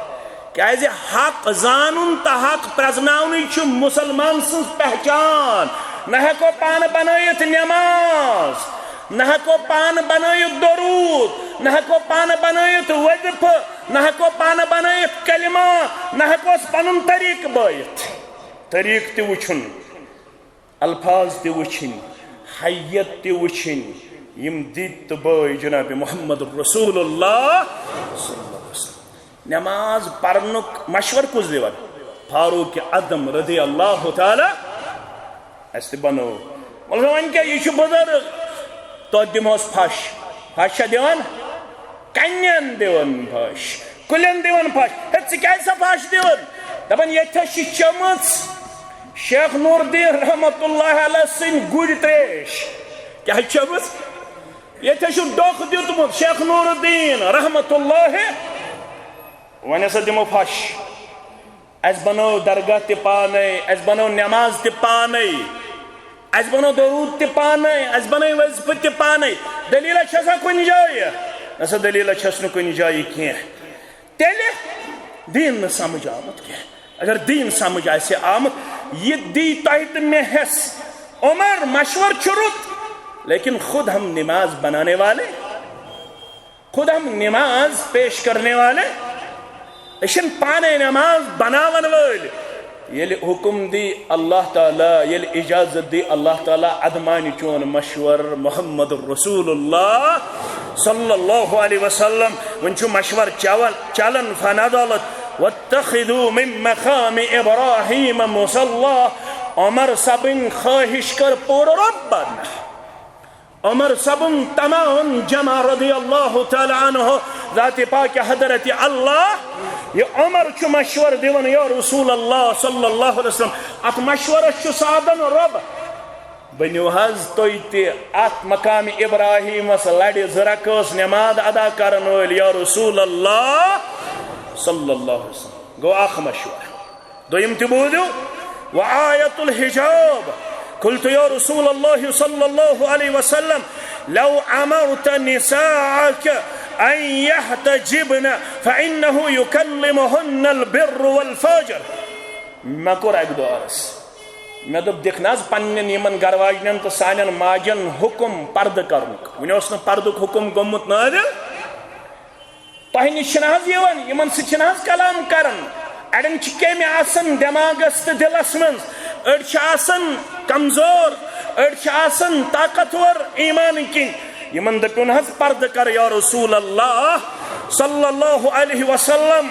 کیازِ حق زانُن تہٕ حق پرزناونٕے چھُ مُسلمان سٕنٛز پہچان۔ نہ ہٮ۪کو پانہٕ بنٲیِتھ نماز، نہ ہٮ۪کو پانہٕ بنٲیِتھ درود، نہ ہٮ۪کو پانہٕ بنٲیِتھ وظیفہٕ، نہ ہٮ۪کو پانہٕ بنٲیِتھ کلمہ، نہ ہٮ۪کوس پنُن طریٖقہٕ بٲیِتھ۔ طریٖقہٕ تہِ وٕچھُن، الفاظ تہِ وٕچھِنۍ، ہیئت تہِ وٕچھِنۍ، یِم دِتۍ تہٕ بٲے جناب محمد رسول اللہ صلی اللہ علیہ وسلم۔ نماز پرنُک مشورٕ کُس دِوان؟ فاروق اعظم رضی اللہ تعالیٰ۔ اَسہِ تہِ بنوو۔ وَلہٕ وۄنۍ کیٛاہ، یہِ چھُ بُزرٕگ، توتہِ دِمہوس پھش۔ پھش چھا دِوان؟ کنٮ۪ن دِوان پھش، کُلٮ۪ن دِوان پھش۔ ہے، ژٕ کیٛازِ سا پھش دِوان؟ دَپان، ییٚتہِ چھِ چٔمٕژ شیخ نور الدین رحمتہ اللہ علیہ سٕنٛدۍ گُرۍ ترٛیش۔ کیٛاہ چھِ چٔمٕژ؟ ییٚتہِ چھُ ڈوٚکھ دیُتمُت شیخ نور الدین رحمتہ اللہ۔ وۄنۍ ہسا دِمو پھش۔ اَسہِ بنٲو درگاہ تہِ پانے، اَسہِ بنٲو نماز تہِ پانے، اَسہِ بنٲو درود تہِ پانے، اَسہِ بنٲے وظیفہٕ تہِ پانے۔ دٔلیٖلہ چھےٚ سا کُنہِ جایہِ؟ نہ سا، دٔلیٖلہ چھَس نہٕ کُنہِ جایہِ کینٛہہ۔ تیٚلہِ دیٖن نہٕ سمجھ آمُت کینٛہہ۔ اگر دیٖن سمجھ آسہِ آمُت، یہِ دی تۄہہِ تہٕ مےٚ ہٮ۪س۔ عمر، مشورٕ چھُ رُت، لیکن خود ہم نماز بنانے والے، خود ہم نماز پیش کرنے والے، أسۍ چھِنہٕ پانے نماز بناون وٲلۍ۔ ییٚلہِ حکم دی اللہ تعالیٰ، ییٚلہِ اجازت دی اللہ تعالیٰ، ادٕ مانہِ چون مشور محمد رسول اللہ صلی اللہ علیہ وسلم۔ وۄنۍ چھُ مشور چوان، چلان، فنزلت، واتخذوا من مقام ابراہیم مصلی۔ عمر صٲبٕنۍ خٲہِش کٔر پوٗرٕ رۄبن۔ عمر صٲبُن تمام جمع رضی اللہ تعالیٰ عنہ، ذاتِ پاکِ حضرت اللہ۔ یہِ عمر چھُ مشورٕ دِوان، یا رسول اللہ صلی اللہ علیہ وسلم، اتھ مشورس چھُ سادن رۄب۔ بٔنِو حظ تُہۍ تہِ اتھ مقامِ ابراہیمس لڑِ زٕ رکٲژ نماز ادا کرن وٲلۍ، یا رسول اللہ صلی اللہ علیہ وسلم۔ گوٚو اکھ مشورٕ۔ دوٚیِم تہِ بوٗزِو، وآیت الحجاب، قلت یا رسول اللہ صلی اللہ علیہ وسلم، لو امرت نساءک ان یحتجبن فانہ یکلمہن البر والفاجر۔ مےٚ کوٚر اکہِ دۄہ عرض، مےٚ دوٚپ، دِکھ نہ حظ پننٮ۪ن یِمن گرٕ واجنٮ۪ن تہٕ سانٮ۪ن ماجن حکم پردٕ کرنُک، وُنہِ اوس نہٕ پردُک حکم گوٚمُت نٲزِل۔ تۄہہِ نِش چھِنہٕ حظ یِوان، یِمن سۭتۍ چھِنہٕ حظ کلام کران؟ اڑٮ۪ن چھِ کیٚمۍ آسان دٮ۪ماغس تہٕ دِلس منٛز، أڑۍ چھِ آسان کمزور، أڑۍ چھِ آسان طاقتور ایمان کِنۍ، یِمن دٔپِو نہٕ حظ پردٕ کر یا رسول اللہ صلی اللہ علیہ وسلم۔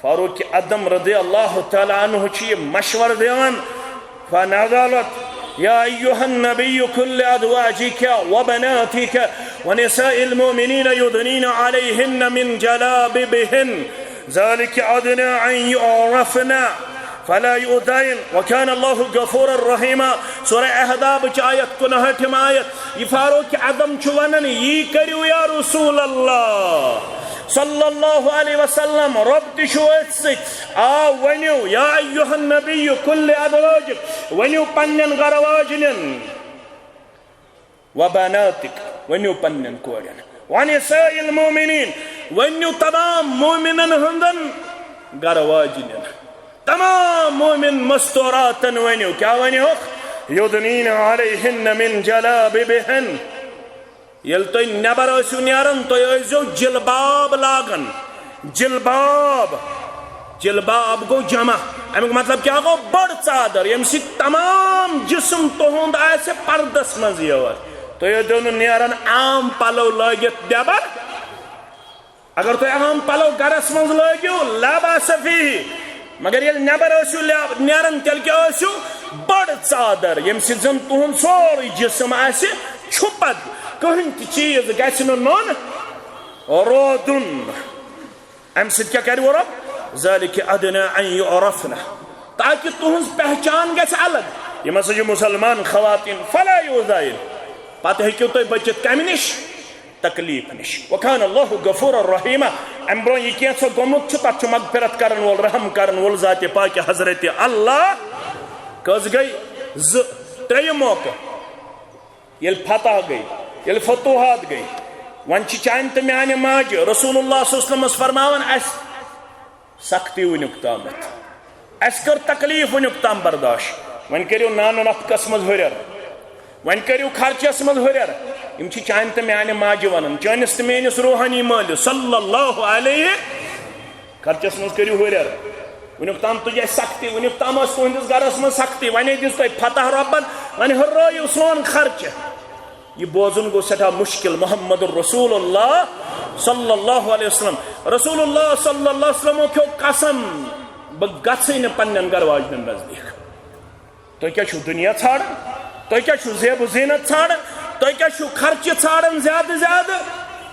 فاروق اعظم رضی اللہ تعالیٰ عنہ چھُ یہِ مشورٕ دِوان، فنزلت يا أيها النبي قل لأزواجك وبناتك ونساء المؤمنين يدنين عليهن من جلابيبهن ذلك أدنى أن يعرفن فلا يؤذين وكان الله غفورا رحيما۔ سورہ احزاب چ آیت، کُنہٲٹھِم آیت۔ یہِ فاروق اعظم چھُ ونان، یی کٔرِو یا رسول اللہ صلی اللہ علیہ وسلم، رۄب تہِ چھُ أتھۍ سۭتۍ۔ آ، ؤنِو، یا ایھا النبی قل لازواجک، ؤنِو پننٮ۪ن گرٕ واجنٮ۪ن، وبناتک، ؤنِو پننٮ۪ن کورٮ۪ن، ونساء المؤمنین، ؤنِو تمام مومنن ہٕنٛدن گرٕ واجنٮ۪ن، تمام مومن مستوراتن ؤنِو، کیٛاہ ؤنِوکھ؟ یدنین علیہن من جلابیبہن۔ ییٚلہِ تُہۍ نٮ۪بر ٲسِو نیران، تُہۍ ٲسۍزیو جلباب لاگان۔ جلباب، جلباب گوٚو جمع۔ اَمیُک مطلب کیٛاہ گوٚو؟ بٔڑ ژادر، ییٚمہِ سۭتۍ تمام جسم تُہُنٛد آسہِ پردس منٛز یور۔ تُہۍ ٲسۍزیو نہٕ نیران عام پلو لٲگِتھ نٮ۪بر۔ اگر تُہۍ عام پلو گرس منٛز لٲگِو، لا باس فیہ، مگر ییٚلہِ نٮ۪بر ٲسِو لے-، نیران، تیٚلہِ کیٛاہ ٲسِو؟ بٔڑ ژادر، ییٚمہِ سۭتۍ زن تُہُنٛد سورُے جسم آسہِ چھُپتھ، کٕہٕنۍ تہِ چیٖز گژھِ نہٕ نوٚن رودُن۔ امہِ سۭتۍ کیٛاہ کرِ وۄنۍ رۄب؟ ذلک ادنی ان یعرفن، تاکہ تُہٕنٛز پہچان گژھِ الگ۔ یِم ہسا چھِ مسلمان خواتین، فلا یؤذین، پتہٕ ہیٚکِو تُہۍ بٔچِتھ کمہِ نِش؟ تکلیف نِش۔ وکان اللہ غفور الرحیمہ۔ امہِ برونٛہہ یہِ کینٛژھا گوٚمُت چھُ، تتھ چھُ مغفرت کرن وول، رحم کرن وول ذات پاک حضرت اللہ۔ کٔژ گٔے؟ زٕ۔ ترٛیٚیِم موقعہٕ، ییٚلہِ فتح گٔے، ییٚلہِ فتوحات گٔے، وۄنۍ چھِ چانہِ تہٕ میانہِ ماجہِ رسول اللہ صلی اللہ علیہ وسلمس فرماوان، اسہِ سختی وٕنیُک تامَتھ۔ اَسہِ کٔر تکلیٖف وٕنیُک تام برداش۔ وۄنۍ کٔرِو نان نفقس منٛز ہُرٮ۪ر، وۄنۍ کٔرِو خرچس منٛز ہُرٮ۪ر۔ یِم چھِ چانہِ تہٕ میانہِ ماجہِ وَنان، چٲنِس تہٕ میٲنِس روحٲنی مٲلِس صلی اللہ علیہ، خرچس منٛز کٔرِو ہُرٮ۪ر۔ وٕنیُک تام تُج اَسہِ سختی، وٕنیُک تام ٲس تُہنٛدِس گرس منٛز سختی، وۄنۍ دِژ تۄہہِ فتح رۄبن، وۄنۍ ہُرٲیِو سون خرچہٕ۔ یہِ بوزُن گوٚو سٮ۪ٹھاہ مُشکِل۔ محمد رسول اللہ صلی اللہ علیہ وسلم، رسول اللہ صلی اللہ علیہ وسلمو کھیوٚو قسم، بہٕ گژھٕے نہٕ پننٮ۪ن گرٕ واجنٮ۪ن نزدیٖک۔ تُہۍ کیٛاہ چھِو دُنیا ژھانڈان؟ تُہۍ کیٛاہ چھِو زیب و زینت ژھانڈان؟ تُہۍ کیٛاہ چھِو خرچہِ ژھانڈان زیادٕ زیادٕ؟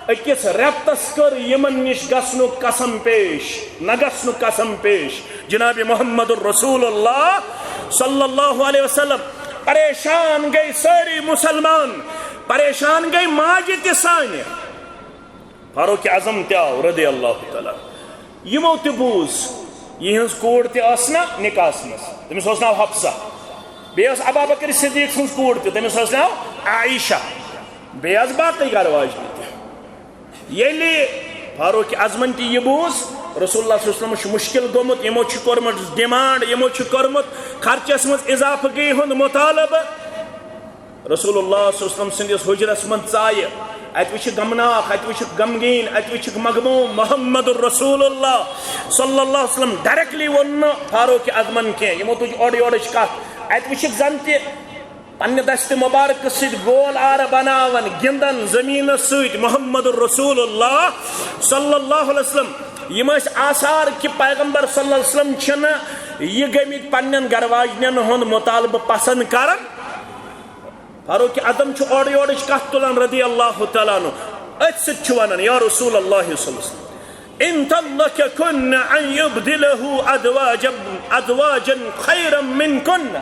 أکِس رٮ۪تس کٔر یِمن نِش گژھنُک قسم پیش، نہ گژھنُک قسم پیش۔ جناب محمد رسول اللہ صلی اللہ علیہ وسلم، پریشان گٔے سٲری مسلمان، پریشان گٔے ماجہِ تہِ سانہِ۔ فاروق اعظم تہِ آو رضی اللہ تعالیٰ۔ یِمو تہِ بوٗز، یِہٕنٛز کوٗر تہِ ٲس نہ نکاحس منٛز، تٔمِس اوس ناو حفصہ۔ بیٚیہِ ٲس ابا بکر صدیق سٕنٛز کوٗر تہِ، تٔمِس اوس ناو عائشہ۔ بیٚیہِ آسہٕ باقٕے گرٕ واجنہِ تہِ۔ ییٚلہِ فاروق اعظمن تہِ یہِ بوٗز، رسول اللہ صلی اللہ علیہ وسلمس چھُ مُشکِل گوٚمُت، یِمو چھُ کوٚرمُت ڈیمانڈ، یِمو چھُ کوٚرمُت خرچس منٛز اضافہٕ گٔے ہُنٛد مطالبہٕ۔ رسول اللہ صلی اللہ علیہ وسلم سٕنٛدِس حُجرس منٛز ژایہِ، اتہِ وٕچھِ غمناک، اتہِ وٕچھِ غمگیٖن، اتہِ وٕچھِ مغموم محمد رسول اللہ صلی اللہ علیہ وسلم۔ ڈائریکٹلی ووٚن نہٕ فاروق اعظمن کینٛہہ، یِمو تُج اورٕ یورٕچ کتھ۔ اتہِ وٕچھِکھ زن تہِ پننہِ دستِ مبارکہٕ سۭتۍ گول آرٕ بناوان، گِنٛدان زٔمیٖنس سۭتۍ محمد رسول اللہ صلی اللہ علیہ وسلم۔ یِم ٲسۍ آثار کہِ پیغمبر صلی اللہ علیہ وسلم چھِنہٕ یہِ گٔمٕتۍ پننٮ۪ن گرٕ واجنٮ۪ن ہُنٛد مطالبہٕ پسند کران۔ فاروق اعظم چھُ اورٕ یورٕچ کتھ تُلان رضی اللہ تعالیٰ عنہ، أتھۍ سۭتۍ چھُ ونان، یا رسول اللہ صلی اللہ علیہ وسلم، ان طلقكن ان يبدله ازواجا، ازواجا خيرا منكن۔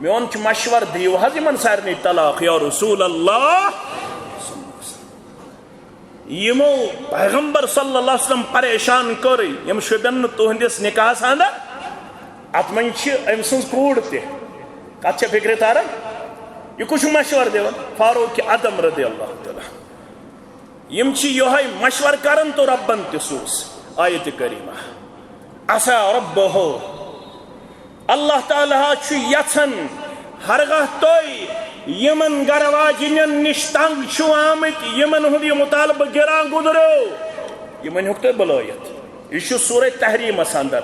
میون چھُ مشورٕ، دِیِو حظ یِمن سارنٕے طلاق یا رسول اللہ۔ یِمو پیغمبر صلی اللہ علیہ وسلم پریشان کٔر، یِم شوٗبن نہٕ تُہنٛدِس نکاحس اندر۔ اتھ منٛز چھِ أمۍ سٕنٛز کوٗر تہِ۔ کتھ چھےٚ فکرِ تران؟ یہِ کُس چھُ مشورٕ دِوان؟ فاروق اعظم رضی اللہ تعالیٰ۔ یِم چھِ یِہوٚے مشورٕ کران تہٕ رۄبن تہِ سوٗز آیت کریمہ، عسیٰ ربہ، اللہ تعالیٰ ہا چھُ یژھان ہرگاہ تُہۍ یِمن گرٕ واجنٮ۪ن نِش تنگ چھِو آمٕتۍ، یِمن ہُنٛد یہِ مطالبہٕ گِران گُزریو، یِمن ہیوٚک تُہۍ بُلٲیِتھ۔ یہِ چھُ سورہ تحریمس اندر۔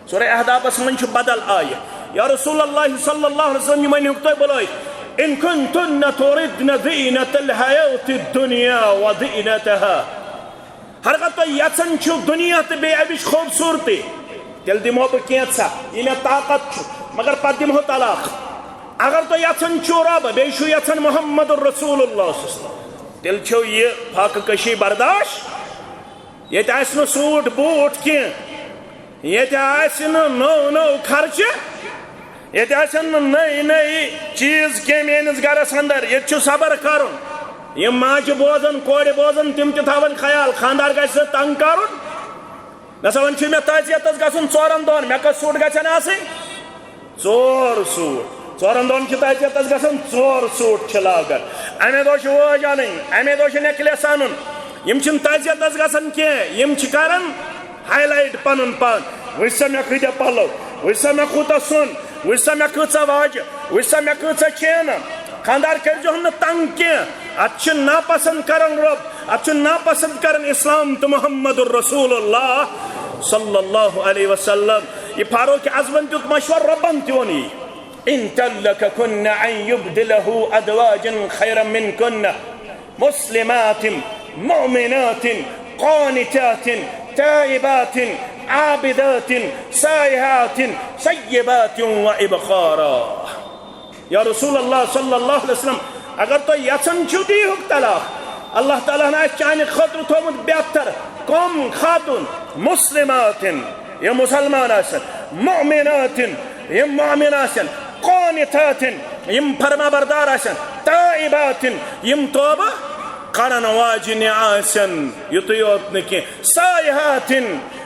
سورہ احزابس منٛز چھُ بدل آیت، یا رسول اللہ صلی اللہ علیہ وسلم، یِمن ہیوٚک تُہۍ بُلٲیِتھ۔ إن كنتن تردن زينة الحياة الدنيا وزينتها۔ ہرگاہ تُہۍ یژھان چھِو دُنیا تہٕ بیٚیہِ اَمِچ خوٗبصوٗرتی، تیٚلہِ دِمو بہٕ کینٛژھا، یہِ مےٚ طاقت چھُ، مگر پتہٕ دِمہو طلاق۔ اگر تُہۍ یژھان چھِو رۄب، بیٚیہِ چھِو یژھان محمد رسول اللہ صلی اللہ علیہ وسلم، تیٚلہِ چھو یہِ فاقہٕ کشی برداشت۔ ییٚتہِ آسہِ نہٕ سوٗٹ بوٗٹ کینٛہہ، ییٚتہِ آسہِ نہٕ نٔو نٔو خرچہٕ، ییٚتہِ آسن نہٕ نٔے نٔے چیٖز کینٛہہ میٲنِس گرس اندر۔ ییٚتہِ چھُ صبر کرُن۔ یِم ماجہِ بوزن، کورِ بوزن، تِم تہِ تھاون خیال، خانٛدار گژھِ نہٕ تنگ کرُن۔ مےٚ سا وۄنۍ چھُ مےٚ تعزیتس گژھُن ژورن دۄہن، مےٚ کٔژ سوٗٹ گژھن آسٕنۍ؟ ژور سوٗٹ۔ ژورن دۄہن چھِ تعزیتس گژھان، ژور سوٗٹ چھِ لاگان۔ امے دۄہ چھِ وٲج انٕنۍ، امے دۄہ چھِ necklace انُن۔ یِم چھِنہٕ تعزیتس گژھان کینٛہہ، یِم چھِ کران highlight پنُن پان۔ وٕچھ سا مےٚ کۭتیاہ پلو، وٕچھ سا مےٚ کوٗتاہ سۄن، وٕچھ سا مےٚ کۭژاہ واجہِ، وٕچھ سا مےٚ کۭژاہ chain۔ خانٛدار کٔرۍزِہون نہٕ تنگ کینٛہہ۔ اتھ چھِ ناپسند کران رۄب، اتھ چھُ ناپسند کران اسلام تہٕ محمد رسول اللہ صلی اللہ علیہ وسلم۔ یہِ فاروق اعظمن دیُت مشورٕ، رۄبن تہِ ووٚن یی۔ إن طلقكن أن يبدله أزواجا خيرا منكن مسلمات مؤمنات قانتات تائبات عابدات سائحات ثيبات وأبكارا۔ یا رسول اللہ صلی اللہ علیہ وسلم، اگر تُہۍ یژھان چھِو، دیٖہُکھ طلاق۔ اللہ تعالیٰ ہن آسہِ چانہِ خٲطرٕ تھوٚومُت بہتر۔ کم خاتون؟ مسلمات، یِم مسلمان آسن، مؤمنات، یِم مؤمن آسن، قانتات، یِم فرما بردار آسن، تائبات، یِم توبہٕ کرن واجنہِ آسن۔ یُتُے یوت نہٕ کینٛہہ، سائحات،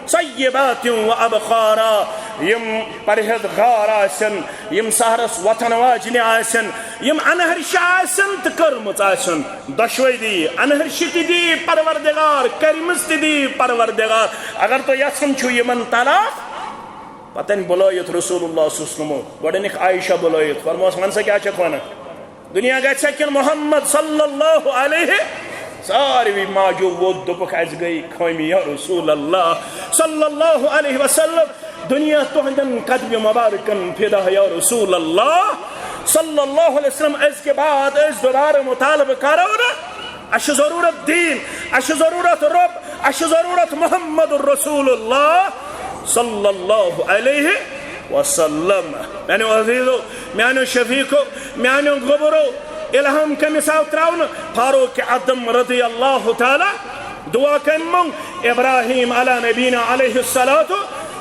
ثیبات و ابکارا، یِم پرہیزگار آسن، یِم سحرس وۄتھن واجنہِ آسن، یِم انہرشہِ آسن تہٕ کٔرمٕژ آسن۔ دۄشوے دی، انہرشہِ تہِ دی پروردگار، کٔرمٕژ تہِ دی پروردگار۔ اگر تُہۍ یژھان چھِو یِمن طلاق، پتہٕ أنۍ بُلٲیِتھ رسول اللہ صلی اللہ علیہ وسلم، گۄڈٕ أنِکھ عائشہ بُلٲیِتھ، فرموس، "وَن سا، کیٛاہ چھکھ ونان؟ دُنیا گژھِ کِنہٕ محمد صلی اللہ علیہ؟" ساروی ماجو ووٚد، دوٚپُکھ، "اَسہِ گٔے خٲمی یا رسول اللہ صلی اللہ علیہ وسلم، دُنیا تُہنٛدٮ۪ن قدمہِ مبارکن فدا یا رسول اللہ صلی اللہ علیہ وسلم، أزکہِ بعد أسۍ دُبارٕ مطالبہٕ کرو نہٕ، اَسہِ چھُ ضروٗرت دیٖن، اَسہِ چھُ ضروٗرت رۄب، اَسہِ چھُ ضروٗرت محمد رسول اللہ صلی اللہ علیہ وسلم۔" میانیو عزیزو، میانیو شفیقو، میانیو گوٚبرو، الہام کٔمِس آو تراونہٕ؟ فاروق اعظم رضی اللہ تعالیٰ۔ دعا کٔمۍ منٛگ؟ ابراہیم علی نبینا علیہ الصلوۃ،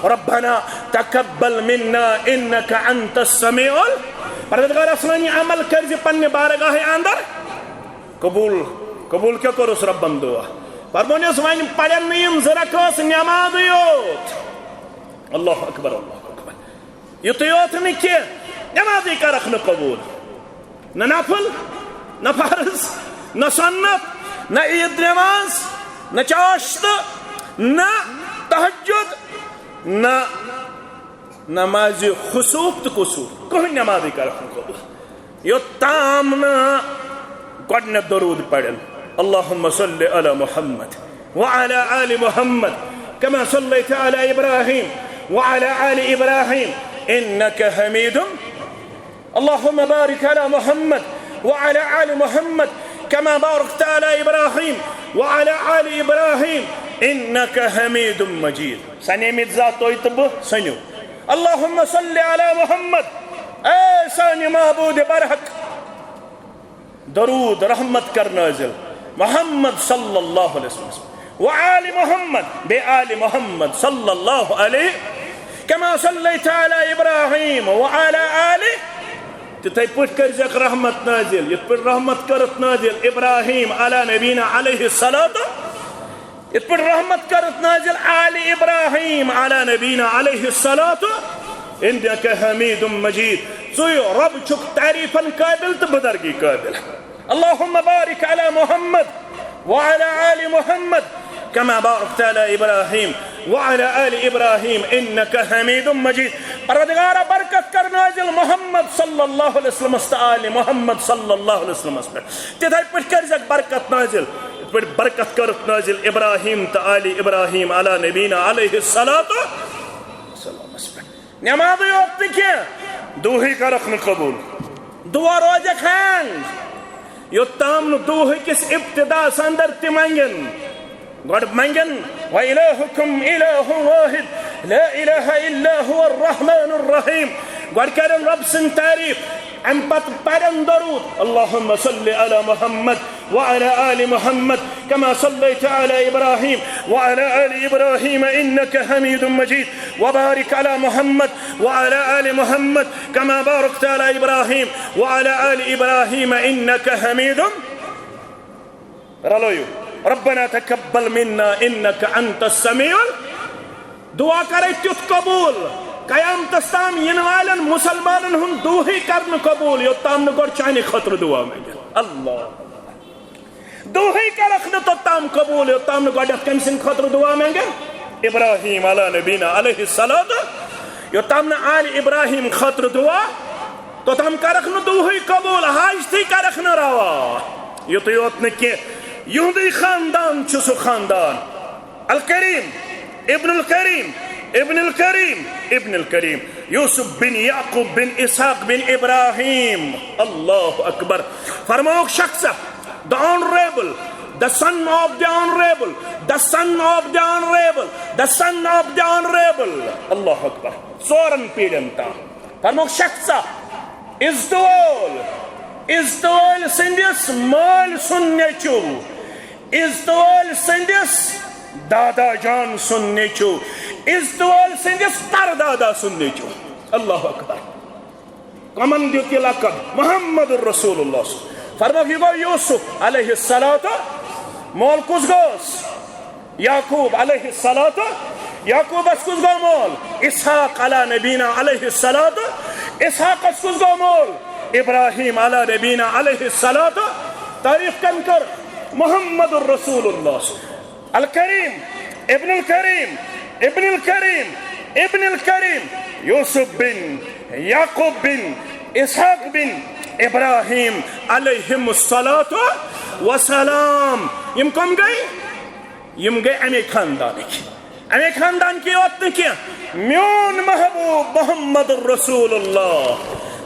"ربنا تقبل منا انک انت السمیع ال-" پروردگار، سٲنۍ یہِ عمل کٔرزِ پننہِ بارگاہہِ اندر قبول۔ قبول کیٛاہ کوٚرُس رۄبن دعا؟ فرمونس، وۄنۍ پرن نہٕ یِم زٕ رکٲژ نٮ۪مازٕے یوت۔ اللہ اکبر، اللہ اکبر۔ یُتُے یوت نہٕ کینٛہہ، نٮ۪مازٕے کرکھ نہٕ قبول۔ نہ نفل، نہ فرض، نہ سنت، نہ عید نٮ۪ماز، نہ چاشتہٕ، نہ تہجد، نہ نمازِ خسوف تہٕ کسوف، کٕہٕنۍ نٮ۪مازٕے کرکھ نہٕ قبول، یوٚتام نہٕ گۄڈٕنٮ۪تھ درود پرن، اللهم صل على محمد وعلى آل محمد كما صليت على إبراهيم وعلى آل إبراهيم إنك حميد، اللهم بارك على محمد وعلى آل محمد كما باركت على إبراهيم وعلى آل إبراهيم إنك حميد مجيد۔ سنیمٕتۍ ذات تُہۍ تہٕ بہٕ، سٔنِو۔ اللهم صل على محمد، اے سانہِ معبود برحق، درود رحمت کر نازل محمد صلی اللہ علیہ وسلم، وآل محمد، بیٚیہِ آلِ محمد صلی اللہ علیہ، كما صليت على إبراهيم وعلى آل، تِتھے پٲٹھۍ کٔرزٮ۪کھ رحمت نازل، یِتھ پٲٹھۍ رحمت کٔرٕتھ نازل ابراہیم علی نبینا علیہ الصلوۃ، یِتھ پٲٹھۍ رحمت کٔرٕتھ نازل آلِ ابراہیم علی نبینا علیہ الصلوۃ، انک حمید مجید۔ ژٕے رۄب چھُکھ تعریفن قٲبل تہٕ بُزرگی قٲبل۔ اللهم بارك على محمد وعلى آل محمد كما باركت على إبراهيم وعلى آل إبراهيم إنك حميد مجيد۔ پروردگارا، برکت کر نازل محمد صلی اللہ علیہ وسلمس تہٕ آلِ محمد صلی اللہ علیہ وسلمس پٮ۪ٹھ۔ تِتھے پٲٹھۍ کٔرزٮ۪کھ برکت نازل، یِتھ پٲٹھۍ برکت کٔرٕتھ نازل ابراہیم تہٕ آلِ ابراہیم علی نبینا علیہ الصلوۃ والسلامس پٮ۪ٹھ۔ نٮ۪مازٕے یوت نہٕ کینٛہہ، دُعاہٕے کرکھ نہٕ قبول۔ دعا روزکھ ہینگ، یوٚتام نہٕ دُہٕکِس ابتداہس اندر تہِ منگن۔ گۄڈٕ منگن، "وإلهكم إله واحد، لا إله إلا هو الرحمن الرحيم۔" گۄڈٕ کرن رۄب سٕنٛز تعریف، امہِ پتہٕ پرن درود، "اللهم صل على محمد وعلى آل محمد كما صليت على إبراهيم وعلى آل إبراهيم إنك حميد مجيد، وبارك على محمد وعلى آل محمد كما باركت على إبراهيم وعلى آل إبراهيم إنك حميد۔" رلٲیِو، "ربنا تقبل منا إنك أنت السميع ال-" دعا کرے تیُتھ قبول، قیامتس تام یِنہٕ والٮ۪ن مسلمانن ہُنٛد دُہٕے کرنہٕ قبول، یوٚتام نہٕ گۄڈٕ چانہِ خٲطرٕ دعا منگن۔ اللہ۔ دُہٕے کرکھ نہٕ توٚتام قبول، یوٚتام نہٕ گۄڈٕنٮ۪تھ کٔمۍ سٕنٛدِ خٲطرٕ دُعا منگن؟ ابراہیم علی نبینا علیہ الصلوۃ۔ یوٚتام نہٕ آلِ ابراہیم خٲطرٕ دُعا، توٚتام کرکھ نہٕ دُہٕے قبول، حاجتٕے کرکھ نہٕ روا۔ یُتُے یوت نہٕ کینٛہہ، یِہُنٛدُے خاندان چھُ سُہ خاندان۔ الکریم، ابن الکریم، ابن الکریم، ابن الکریم، یوسف بن یعقوب بن اسحاق بن ابراہیم۔ اللہ اکبر۔ فرماوُکھ شخص، the honorable, the son of the honorable, the son of the honorable, the son of the honorable۔ اللہ اکبر۔ ژورن پیڑن تام۔ فرموک شخص، عزت وول، عزت وول سندس مال سن نیچو، عزت وول سندس دادا جان سن نیچو، عزت وول سندس پردادا سن نیچو۔ اللہ اکبر۔ کمن دیُت یہِ لقب؟ محمد رسول اللہ۔ فرموکھ، یہِ گوٚو یوسف علیہ الصلوۃ۔ مول کُس گوس؟ یعقوب علیہ الصلوۃ۔ یعقوبس کُس گوٚو مول؟ اسحاق علی نبینا علیہ الصلوۃ۔ اسحاقس کُس گوٚو مول؟ ابراہیم علی نبینا علیہ الصلوۃ۔ تعریف کم کر؟ محمد رسول اللہ۔ الکریم، ابن الکریم، ابن الکریم، ابن الکریم، یوسف بن یعقوب بن اسحاق بن ابراہیم علیہم الصلوۃ والسلام۔ یِم کم گٔے؟ یِم گٔے اَمے خاندانٕکۍ۔ اَمے خاندان کی یوت نہٕ کینٛہہ، میون محبوب محمد رسول اللہ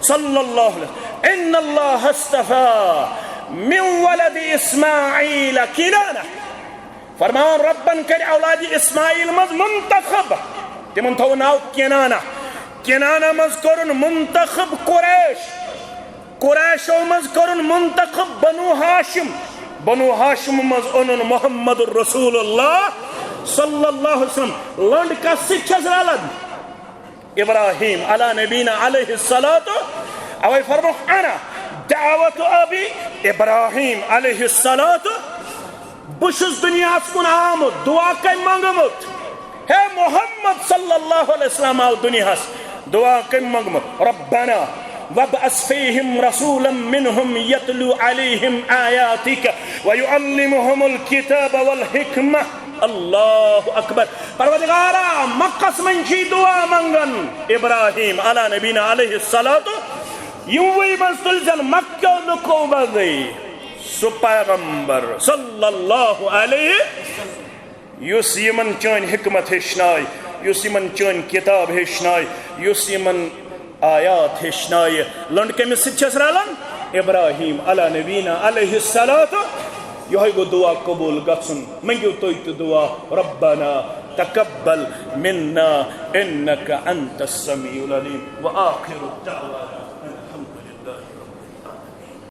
صلی اللہ علیہ وسلم، ان اللہ اصطفیٰ من ولد اسماعیل کنانہ۔ فرمان ربن کر اولاد اسماعیل منٛز منتخب۔ تِمن تھوٚو ناو کنانہ۔ کنانہ منٛز کوٚرُن منتخب قریش۔ قریشو منٛز کوٚرُن منتخب بنو ہاشم۔ بنو ہاشم منٛز اوٚنُن محمد رسول اللہ صلی اللہ علیہ وسلم۔ لنڈ کس سۭتۍ چھس رلان؟ ابراہیم علی نبینا علیہ الصلوۃ۔ اوے فرموکھ، انا دعوت ابی ابراہیم علیہ الصلوۃ۔ بہٕ چھُس دُنیاہَس کُن آمُت، دُعا کٔمۍ منٛگمُت؟ ہے محمد صلی اللہ علیہ وسلم آو دُنیاہَس، دُعا کٔمۍ منٛگمُت؟ ربنا وابعث فیہم رسولا منہم یتلو علیہم آیاتک ویعلمہم الکتاب والحکمہ۔ اللہ اکبر۔ پروردگارا، مکس منٛز چھِ دُعا منٛگان ابراہیم علی نبینا علیہ الصلوۃ، یِموٕے منٛز تُلۍ زن مکہ لُکو منٛزٕے سُہ پیغمبر صلی اللہ علیہ، یُس یِمن چٲنۍ حکمت ہیٚچھنایہِ، یُس یِمن چٲنۍ کتاب ہیٚچھنایہِ، یُس یِمن آیات ہیٚچھنایہِ۔ لنڈ کٔمِس سۭتۍ چھس رلان؟ ابراہیم علی نبینا علیہ الصلوۃ۔ یِہوٚے گوٚو دُعا قبول گژھُن۔ مٔنگِو تُہۍ تہِ دُعا، ربنا تقبل منا انک انت السمیع العلیم۔ وآخر دعوانا